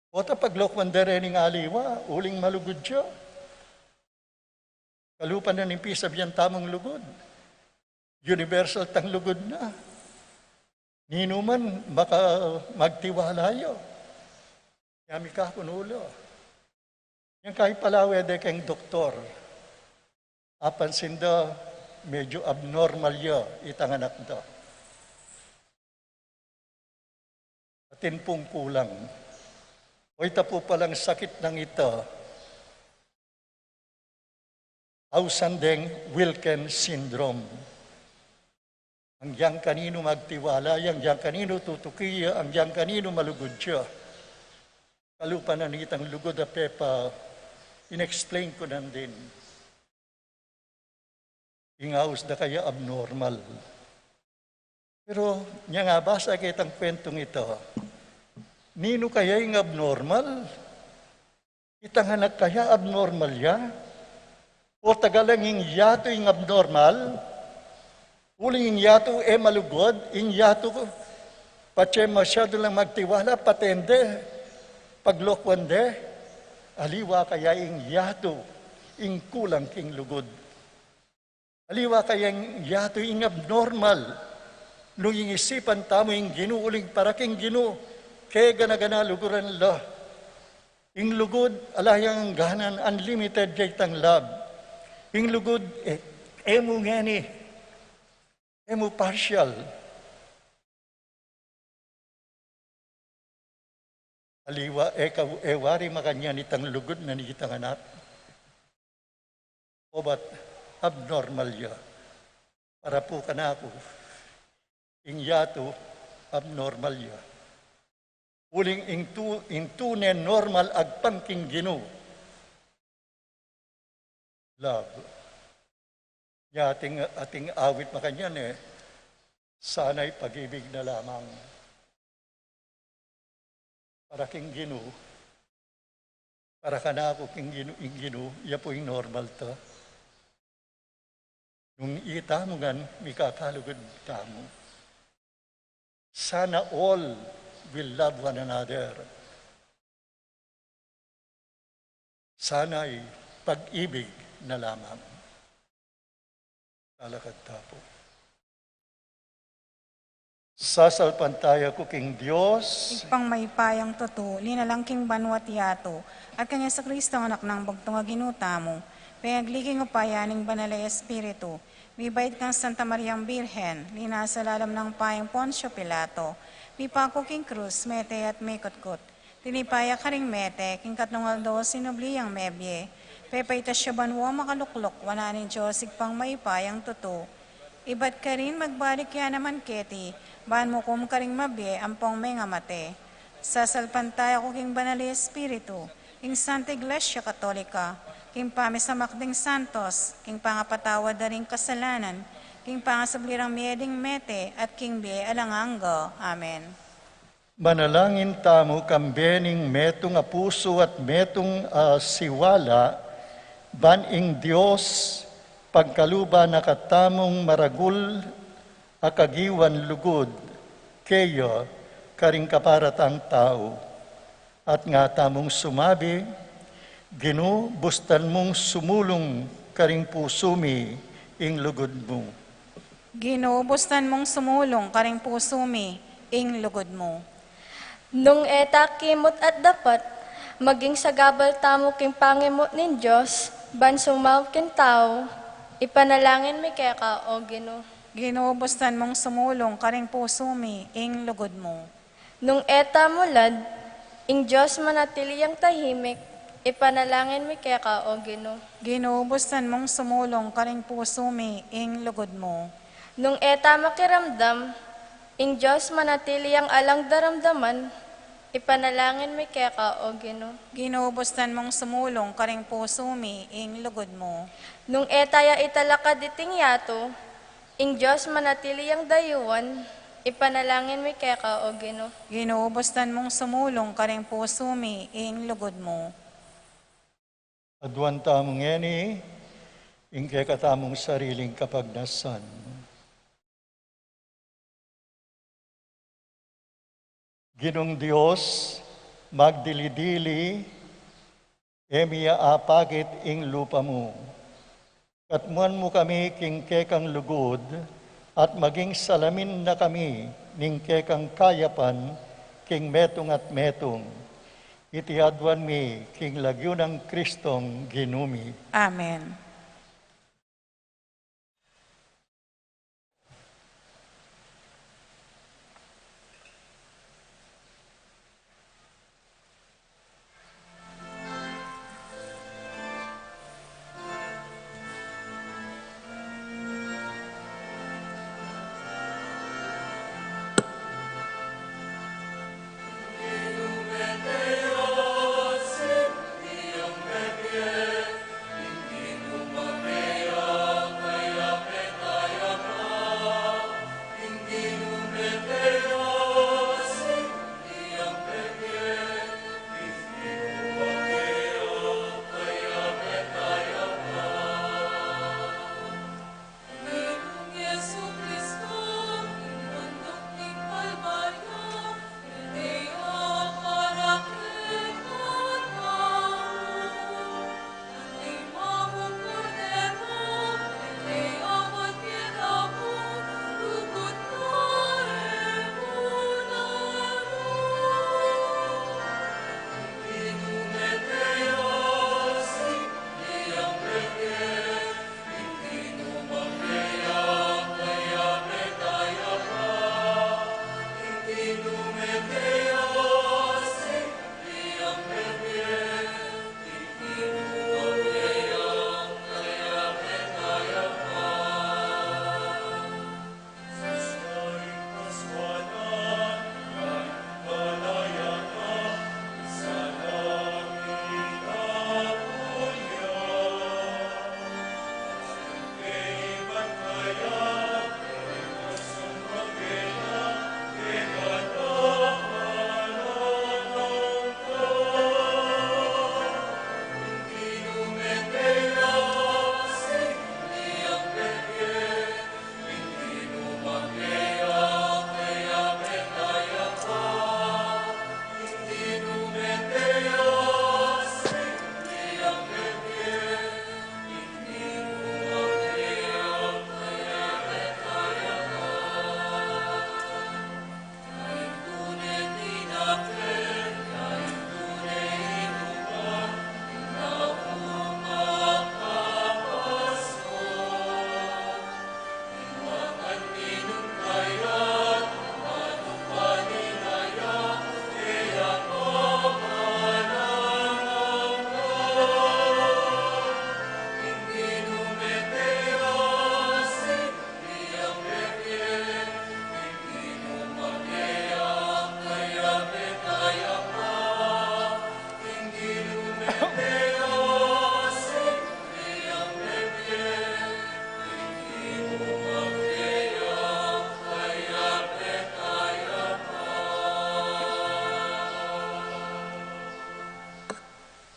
Pota paglokwan da reng aliwa, uling malugud ya. Kalupa na ning pisabian tamung lugud. Universal tang lugud na. Ninu man maka-, magtiwala ya. Nya mika kunula. Yang kay palawe de keng doktor. Apansin da, medyo abnormal ya itang anak da. Atin pung kulang. O ita pu palang sakit nang ita, ausan deng Wilken syndrome. Agyang kaninu magtiwala ya, agyang kaninu tutuki ya, agyang kaninu malugud ya. Kalupa na nitang lugud a pepa, in-explain ku nandin. Ing aus da kaya abnormal. Pero, nya nga basa ke itang kwentong ita, ninu kaya ing abnormal? Itang anak kaya abnormal ya? O taga lang ing yatu ing abnormal? Uling ing yatu e malugud, ing yatu patse masyadu lang magtiwala, patende, paglokuan de. Aliwa kaya ing yatu ing kulang king lugud? Aliwa kaya ing yatu ing abnormal? Nung ing isipan tamu ing Ginu, uling para king Ginu, kegana-gana luguran la. Ing lugud, ala yang angganan, unlimited ya itang love. Ing lugud, e, e mu ngeni, e mu partial. Aliwa, e ka, e wari makanyan itang lugud na nitang anak. Obat abnormal ya. Para pu kanaku, ing yatu abnormal ya. Uling ing tu-, ing tune normal agpang king Ginu. Love. Ya ating, ating awit makanyan e, sana'y pag-ibig na lamang. Para king Ginu, para kanaku king Ginu, ing Ginu, ya pu ing normal ta. Nung itamu ngan, mikakalugud tamu. Sana all will love one another. Sana'y pag-ibig na lamang. Talakad ta pu. Sasalpantaya ku king Dios. Ibpang mayupayang tutu, linalang king banua't yatu, at kang Jesucristo, anak nang bugtung a Ginu tamu, pengagli king upaya ning Banal a Espiritu, mibait kang Santa Mariang Birhen, linasa lalam nang payung Poncio Pilato, mipaku king krus, mete at mikutkut, tinipa ya karing mete, king katlung aldo sinubli yang mebie. Pepaitas ya banua makalukluk wanan ning Dios Ibpang mayupayang tutu. Ibat karin magbalik ya naman keti, ban mukum karing mabie ampong mengamate. Sasalpantaya ku king Banal a Espiritu, king Santa Iglesia Katolika, king pamisamak ding santos, king pangapatawad da ring kasalanan, king pangasubli rang mie ding mete, at king bie alang angga. Amen. Manalangin tamu kambe ning metung a pusu at metung a siwala, ban ing Dios pagkaluban na katamung maragul a kagiwan lugud keya karing kaparatang tau. At nga tamung sumabi, Ginu, bustan mung sumulung karing pusu mi ing lugud mu. Ginu, bustan mung sumulung karing pusu mi ing lugud mu. Nung e ta kimut at dapat, maging sagabal tamu king pangimut ning Dios, ban sumaup king tau, ipanalangin mi keka, O Ginu. Ginu, bustan mung sumulung karing pusu mi ing lugud mu. Nung e ta mulad, ing Dios manatili yang tahimik, ipanalangin mi keka, O Ginu. Ginu, bustan mung sumulung karing pusu mi ing lugud mu. Nung e ta makiramdam, ing Dios manatili yang alang daramdaman, ipanalangin mi keka, O Ginu. Ginu, bustan mung sumulung karing pusu mi ing lugud mu. Nung e ta ya italakad iting yatu, ing Dios manatili yang dayuan, ipanalangin mi keka, O Ginu. Ginu, bustan mung sumulung karing pusu mi ing lugud mu. Aduan tamu ngeni ing kekatamung sariling kapagnasan. Ginung Dios, magdili-dili, e mi apakit ing lupa mu. Patmuan mu kami king kekang lugud, at maging salamin na kami ning kekang kayapan king metung at metung. Iti aduan mi king lagyu nang Kristong Ginu mi. Amen.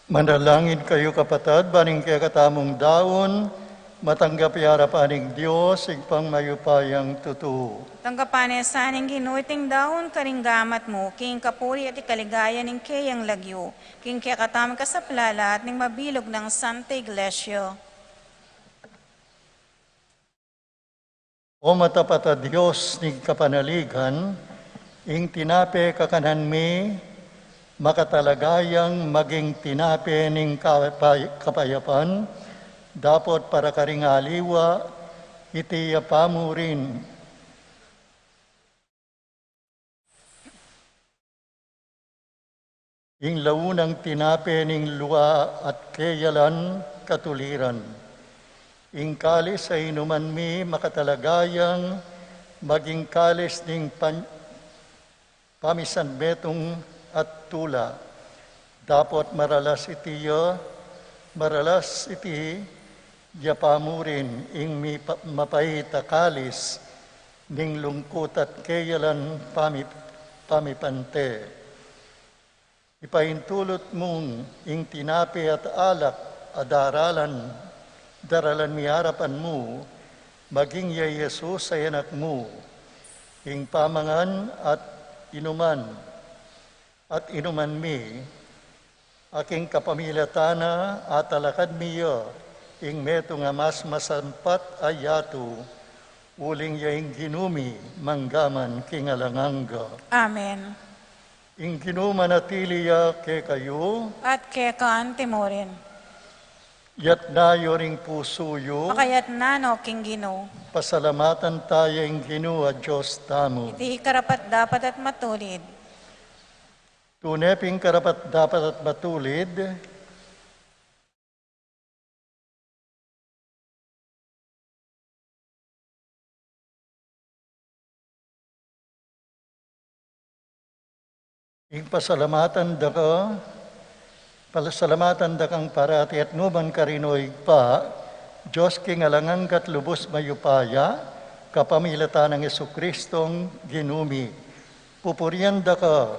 Manalangin kayu, kapatad, ban ing kekatamung daun matanggap ya king arapan ning Dios, Ibpang mayupayang tutu. Tanggapan na sa ning Ginu iting daun karing gamat mu, king kapurian at ikaligaya ning keyang lagyu, king kekatamung kasaplalan at ning mabilug nang Santa Iglesia. O matapat a Dios ning kapanaligan, ing tinape kakanan mi, makatalaga yang maging tinape ning kapay-, kapayapan, dapot para karing aliwa, iti ya pa mu rin. Ing launang tinape ning lua at keyalan katuliran. Ing kalis a inuman mi makatalaga yang maging kalis ning pan-, pamisanmetung at tula. Dapot maralas iti ya, maralas iti ya pa mu rin ing mipa-, mapait a kalis ning lungkut at keyalan pami-, pamipante. Ipaintulud mung ing tinape at alak a daralan, daralan mi arapan mu, maging ya Jesus a Anak mu, ing pamangan at inuman, at inuman mi, a king kapamilatan na atalakad mi ya, ing metung a mas masampat a yatu, uling ya ing Ginu mi, mangga man king alang angga. Amen. Ing Ginu manatili ya kekayu. At keka antimurin. Yatna yu ring pusu yu. Makayatna no king Ginu. Pasalamatan taya ing Ginu a Dios tamu. Iti karapat-dapat at matulid. Tune pin karapat-dapat at matulid. Ing pasalamatan da ka, pasalamatan da kang parati at nukarin man, o Ibpa, Dios king alang angga at lubus mayupaya, kapamilatan nang Jesucristong Ginu mi. Pupurian da ka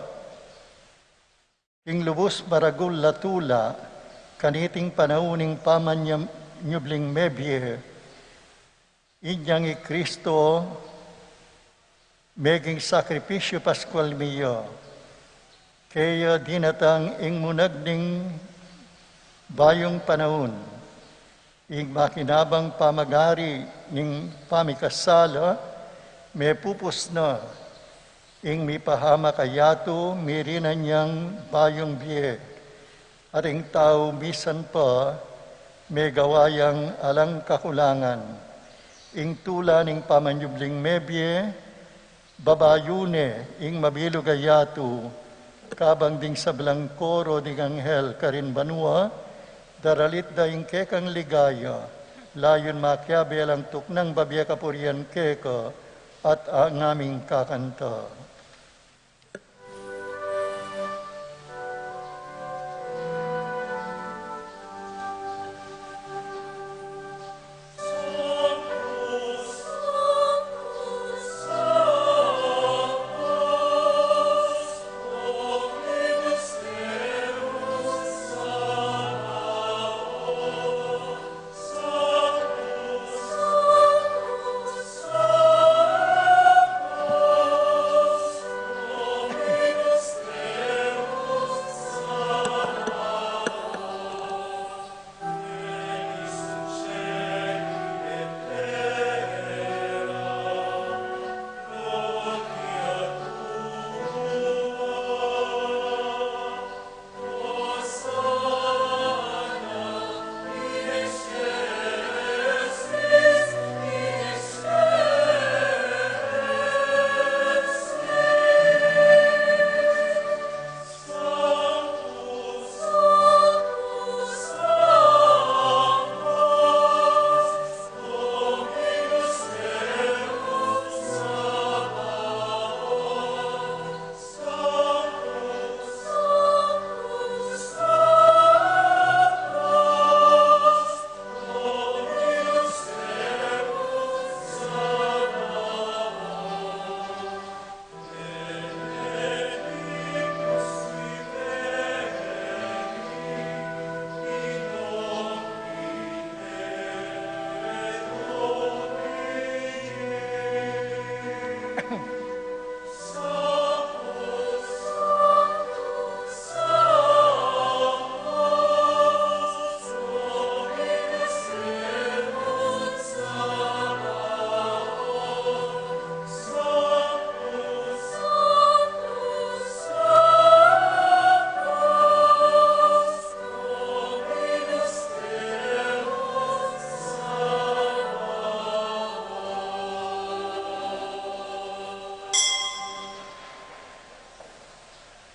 king lubus maragul a tula, kaniting panaun ning pamanyubling mebie, inyang i Kristo meging sakripisyu Paskual mi ya, keya dinatang ing munag ning bayung panaun. Ing makinabang pamagari ning pamikasala, mepupus na, ing mipahamak a yatu, mirinan yang bayung bie, at ing tau misan pa, megawa yang alang kakulangan. Ing tula ning pamanyubling mebie, babayune ing mabilug a yatu, kabang ding sablang koro ding anghel karin banua, daralit da ing kekang ligaya, layun makiabe lang tuknang babie kapurian keka, at a ngaming kakanta.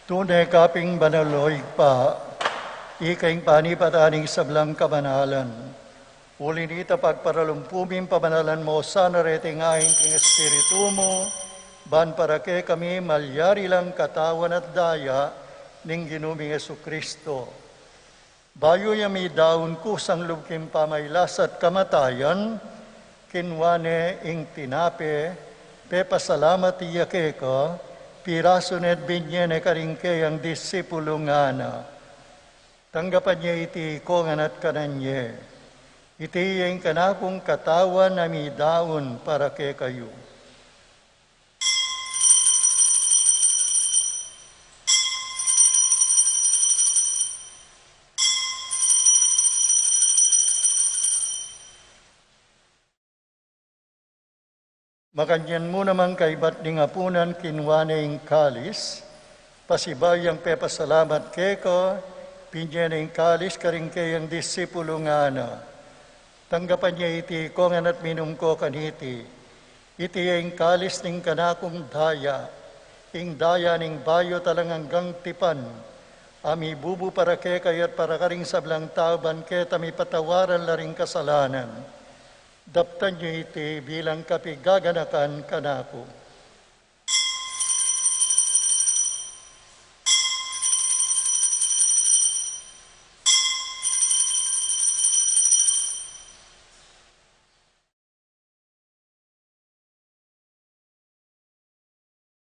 Tune ka pin banal, o Ibpa, ika ing panipatan ning sablang kabanalan. Uli na nita, pagparalumpu mi ing pabanalan mu sana reting ain king Espiritu mu, ban para kekami malyari lang katawan at daya ning Ginu ming Jesucristo. Bayu ya midaun kusang lub king pamailas at kamatayan, kinua ne ing tinape, pepasalamat ya keka, pirasu ne at binye ne karing keyang disipulu, ngana: Tanggapan ye iti ikongan at kanan ye. Iti ya ing kanakung katawan a midaun para kekayu. Makanyan mu namang kaibat ning apunan, kinua ne ing kalis, pasibayu yang pepasalamat keka, binye ne ing kalis karing keyang disipulu, ngana: Tanggapan ye iti ikongan at minum ko kaniti. Iti ya ing kalis ning kanakung daya, ing daya ning bayu at alang anggang tipan, a mibubu para kekayu at para karing sablang tau ban keta mipatawaran la ring kasalanan. Daptan yu iti bilang kapigaganakan kanaku.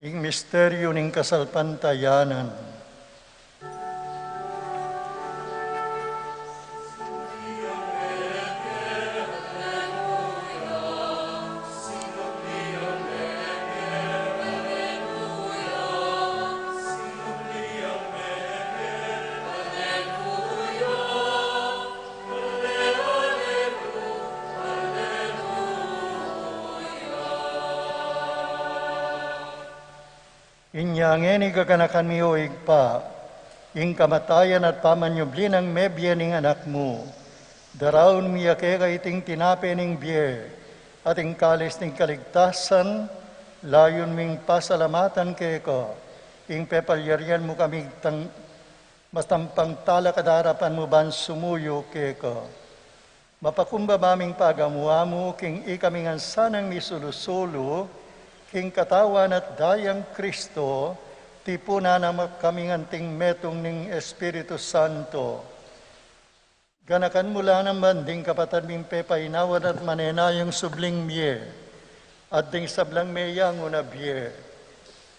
Ing misteryu ning kasalpantayanan. Inya ngeni, gaganakan mi, o Ibpa, ing kamatayan at pamanyubli nang mebie ning Anak mu. Daraun mi ya keka iting tinape ning bie at ing kalis ning kaligtasan, layun ming pasalamatan keka ing pepalyarian mu kaming tang-, matampang talakad king arapan mu ban sumuyu keka. Mapakumbaba ming pagamu-amu king ikami ngan sanang misulu-sulu king katawan at dayang Kristo, tipunan na kami ngan anting metung ning Espiritu Santo. Ganakan mu la naman ding kapatad ming pepainawan at manenayang subling mie, at ding sablang meyangu na bie.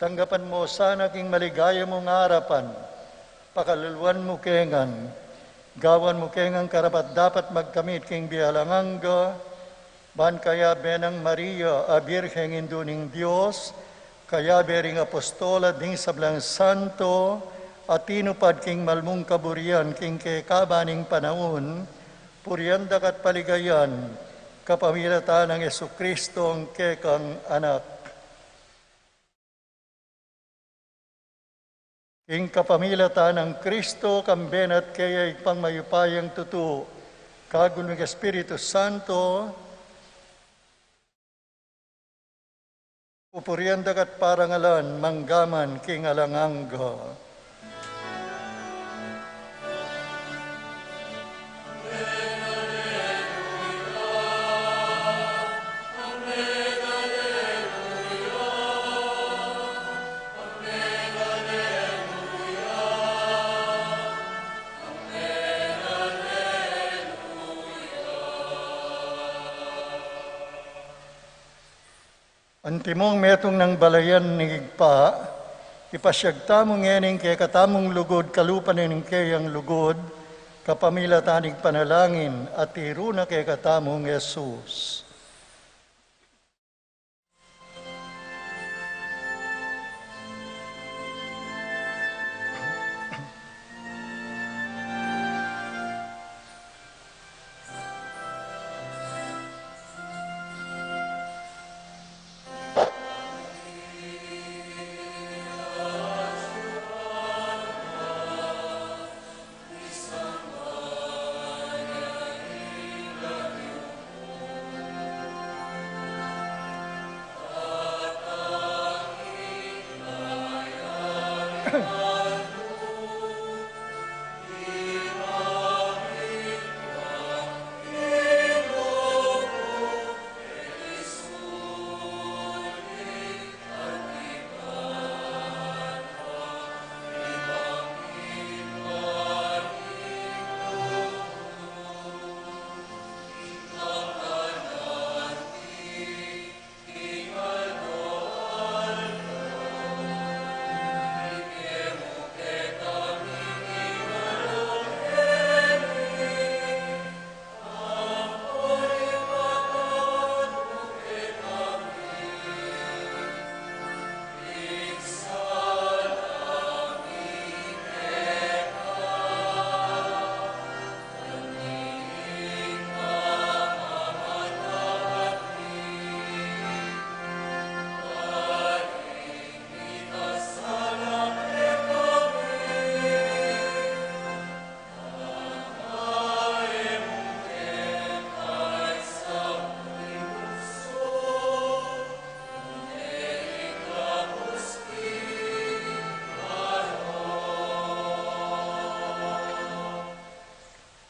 Tanggapan mu sana king maligaya mung arapan, pakaluluan mu ke ngan, gawan mu ke ngan karapat-dapat magkamit king bie alang angga, ban kayabe nang Maria a Birheng, Indu ning Dios, kayabe ring apostol at ding sablang santo a tinupad king malmung kaburian king kekaban ning panaun, purian da ka at paligayan kapamilatan nang Jesucristo a kekang Anak. King kapamilatan nang Kristo, kambe na at keya, Ibpang mayupayang tutu, kayabe ning Espiritu Santo, pupurian da ka at parangalan mangga man king alang angga. Antimong metung nang balayan ning Ibpa, ipasiag tamu ngeni ing kekatamung lugud kalupa na ning keyang lugud, kapamilatan ning panalangin a tiru na kekatamung Jesus.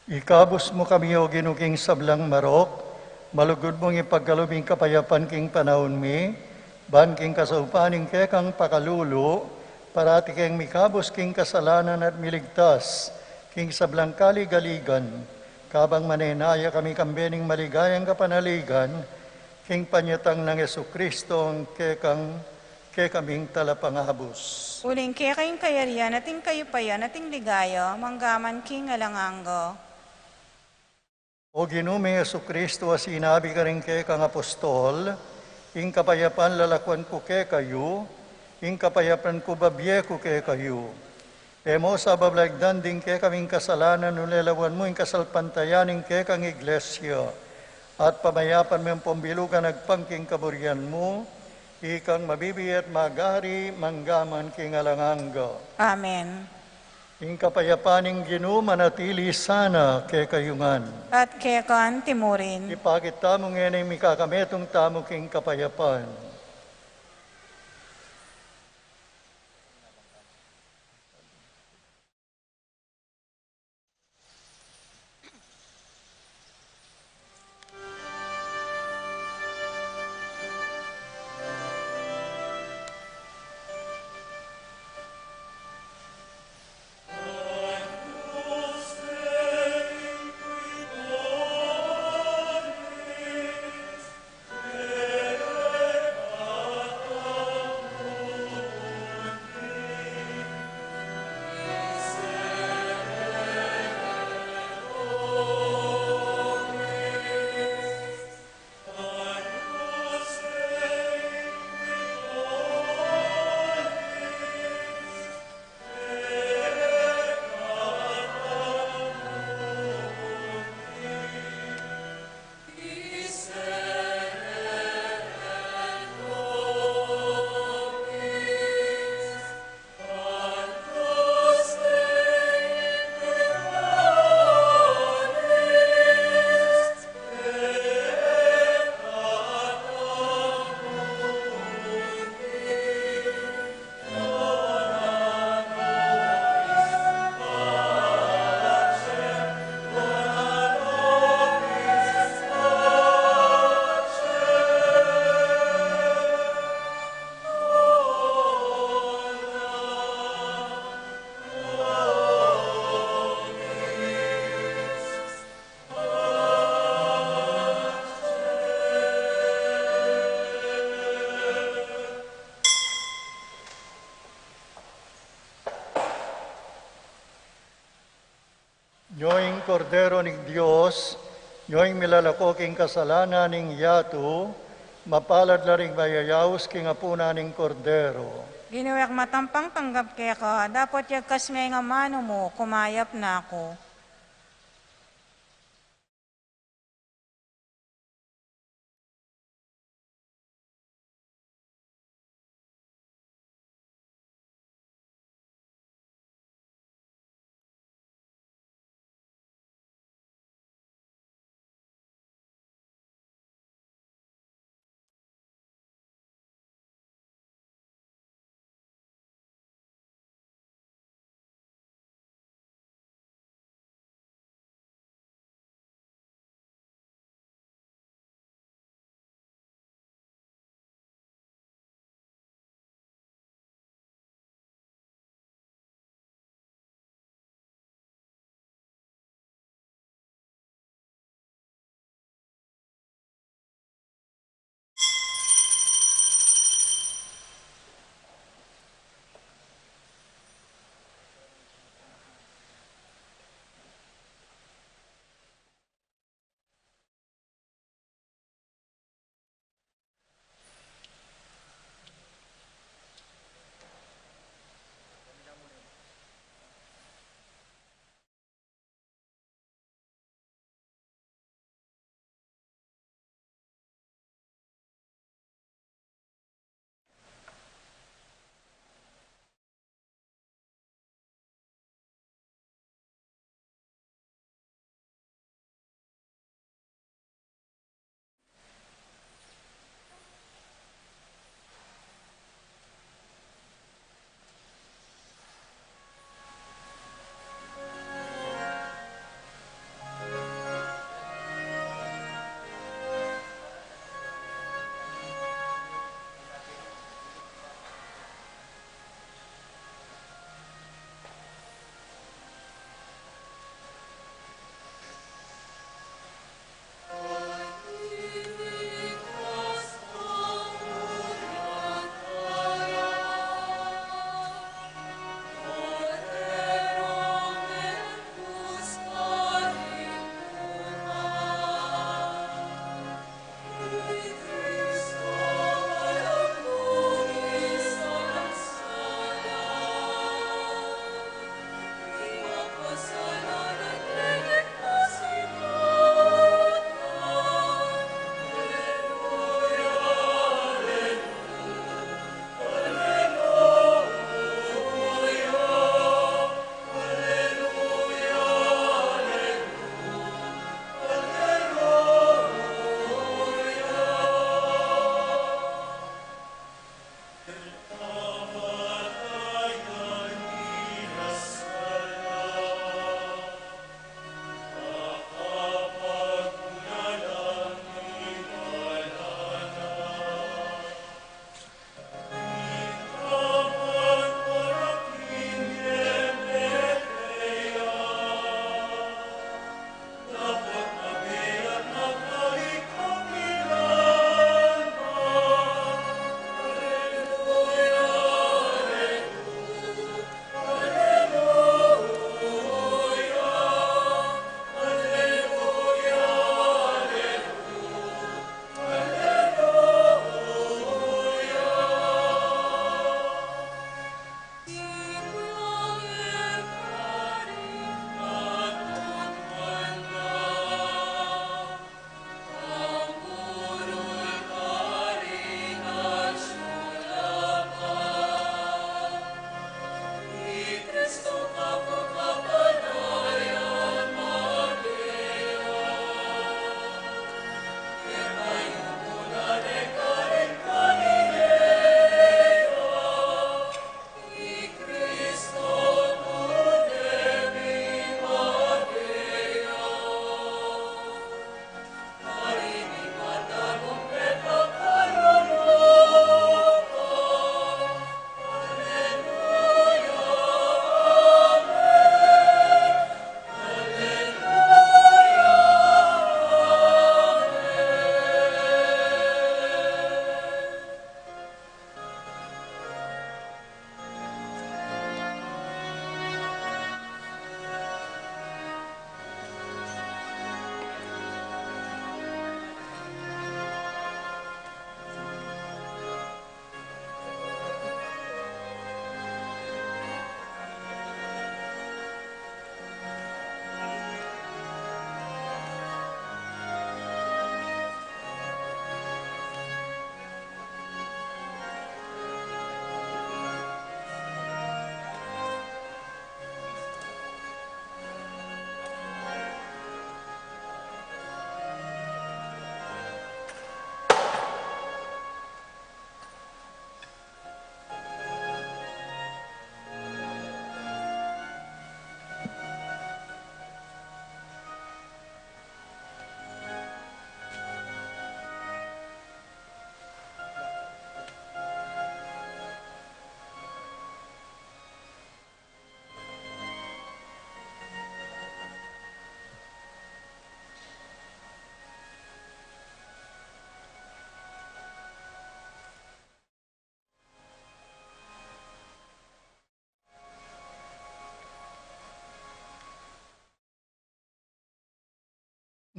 Ikabus mu kami, O Ginu, king sablang marok, malugud mung ipagkalub ing kapayapan king panaun mi, ban king kasaupan ning kekang pakalulu, parati keng mikabus king kasalanan at miligtas king sablang kaligaligan, kabang manenaya kami kambe ning maligayang kapanaligan, king panyatang nang Jesucristo, ang kekang, kekaming talapangabus. Uling keka ing kayarian at ing kayupayan at ing ligaya, manggaman king alang angga. O Ginu ming Jesucristo, a sinabi karing kekang apostol, ing kapayapan lalakuan ku kekayu, ing kapayapan ku babie ku kekayu. E mu sa bablaigdan ding kekaming kasalanan, nune lawan mu ing kasalpantayan ning kekang Iglesia, at pamayapan me pambilugan agpang king kaburian mu, ikang mabibie at magari, manggaman king alang angga. Amen. Ing kapayapan ning Ginu manatili sana kekayu ngan. At keka mu rin. Ipakit tamu ngeni ing mikakametung tamu king kapayapan. Nyo ing Kordero ning Dios, nyo ing milalako king kasalanan ning yatu, mapalad la ring mayayaus king apunan ning Kordero. Ginu, e ku matampang tanggap keka, dapot yagkas me ing amanu mu, kumayap na ku.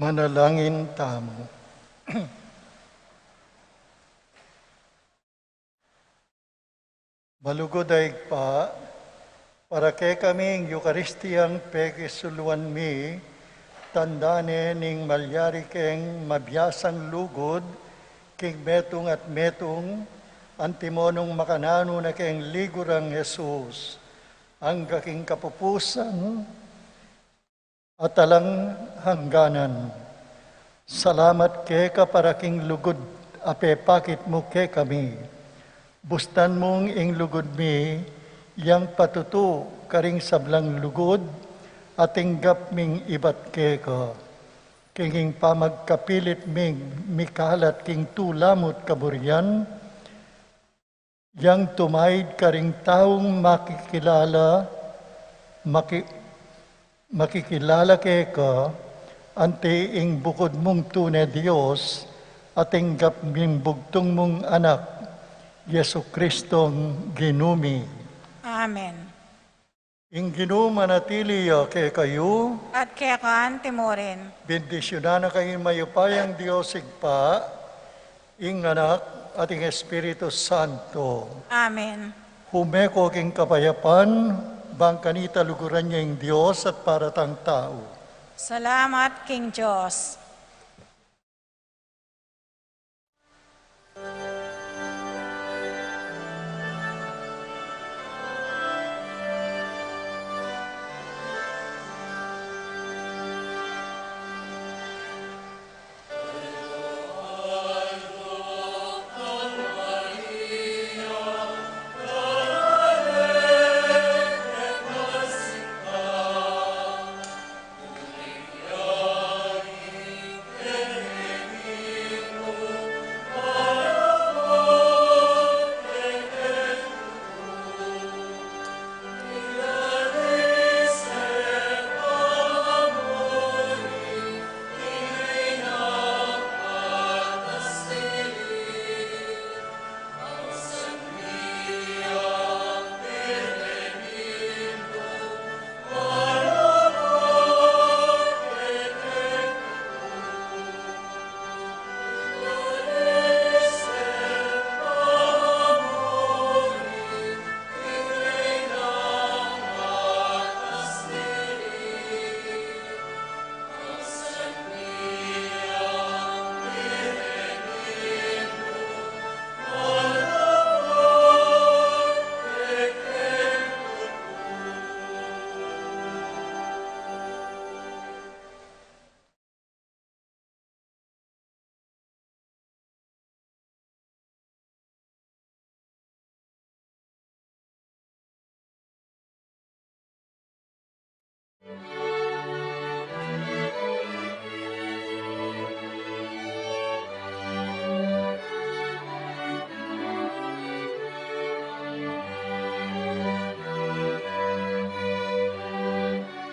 Manalangin tamu. Malugud a Ibpa, para kekami ing Eukaristiyang pekisulwan mi, tanda ne ning malyari keng mabiasang lugud king metung at metung, antimo nung makananu na keng ligurang Jesus, angga king kapupusan at alang hangganan. Salamat keka para king lugud a pepakit mu kekami. Bustan mung ing lugud mi yang patutu karing sablang lugud a tinggap ming ibat keka. King ing pamagkapilit ming mikalat king tula mu't kaburian, yang tumaid karing taung makikilala, maki-, makikilala keka, anti ing bukud mung tune Dios, at tinggap ming bugtung mung Anak, Jesu Kristong Ginu mi. Amen. Ing Ginu manatili ya kekayu. At keka antimurin. Bendisyunan na kayu ning mayupayang Dios Ibpa, ing Anak, at ing Espiritu Santo. Amen. Hume ko king kapayapan, bang kanita luguran ya ing Dios at para tang tau. Salamat king Dios.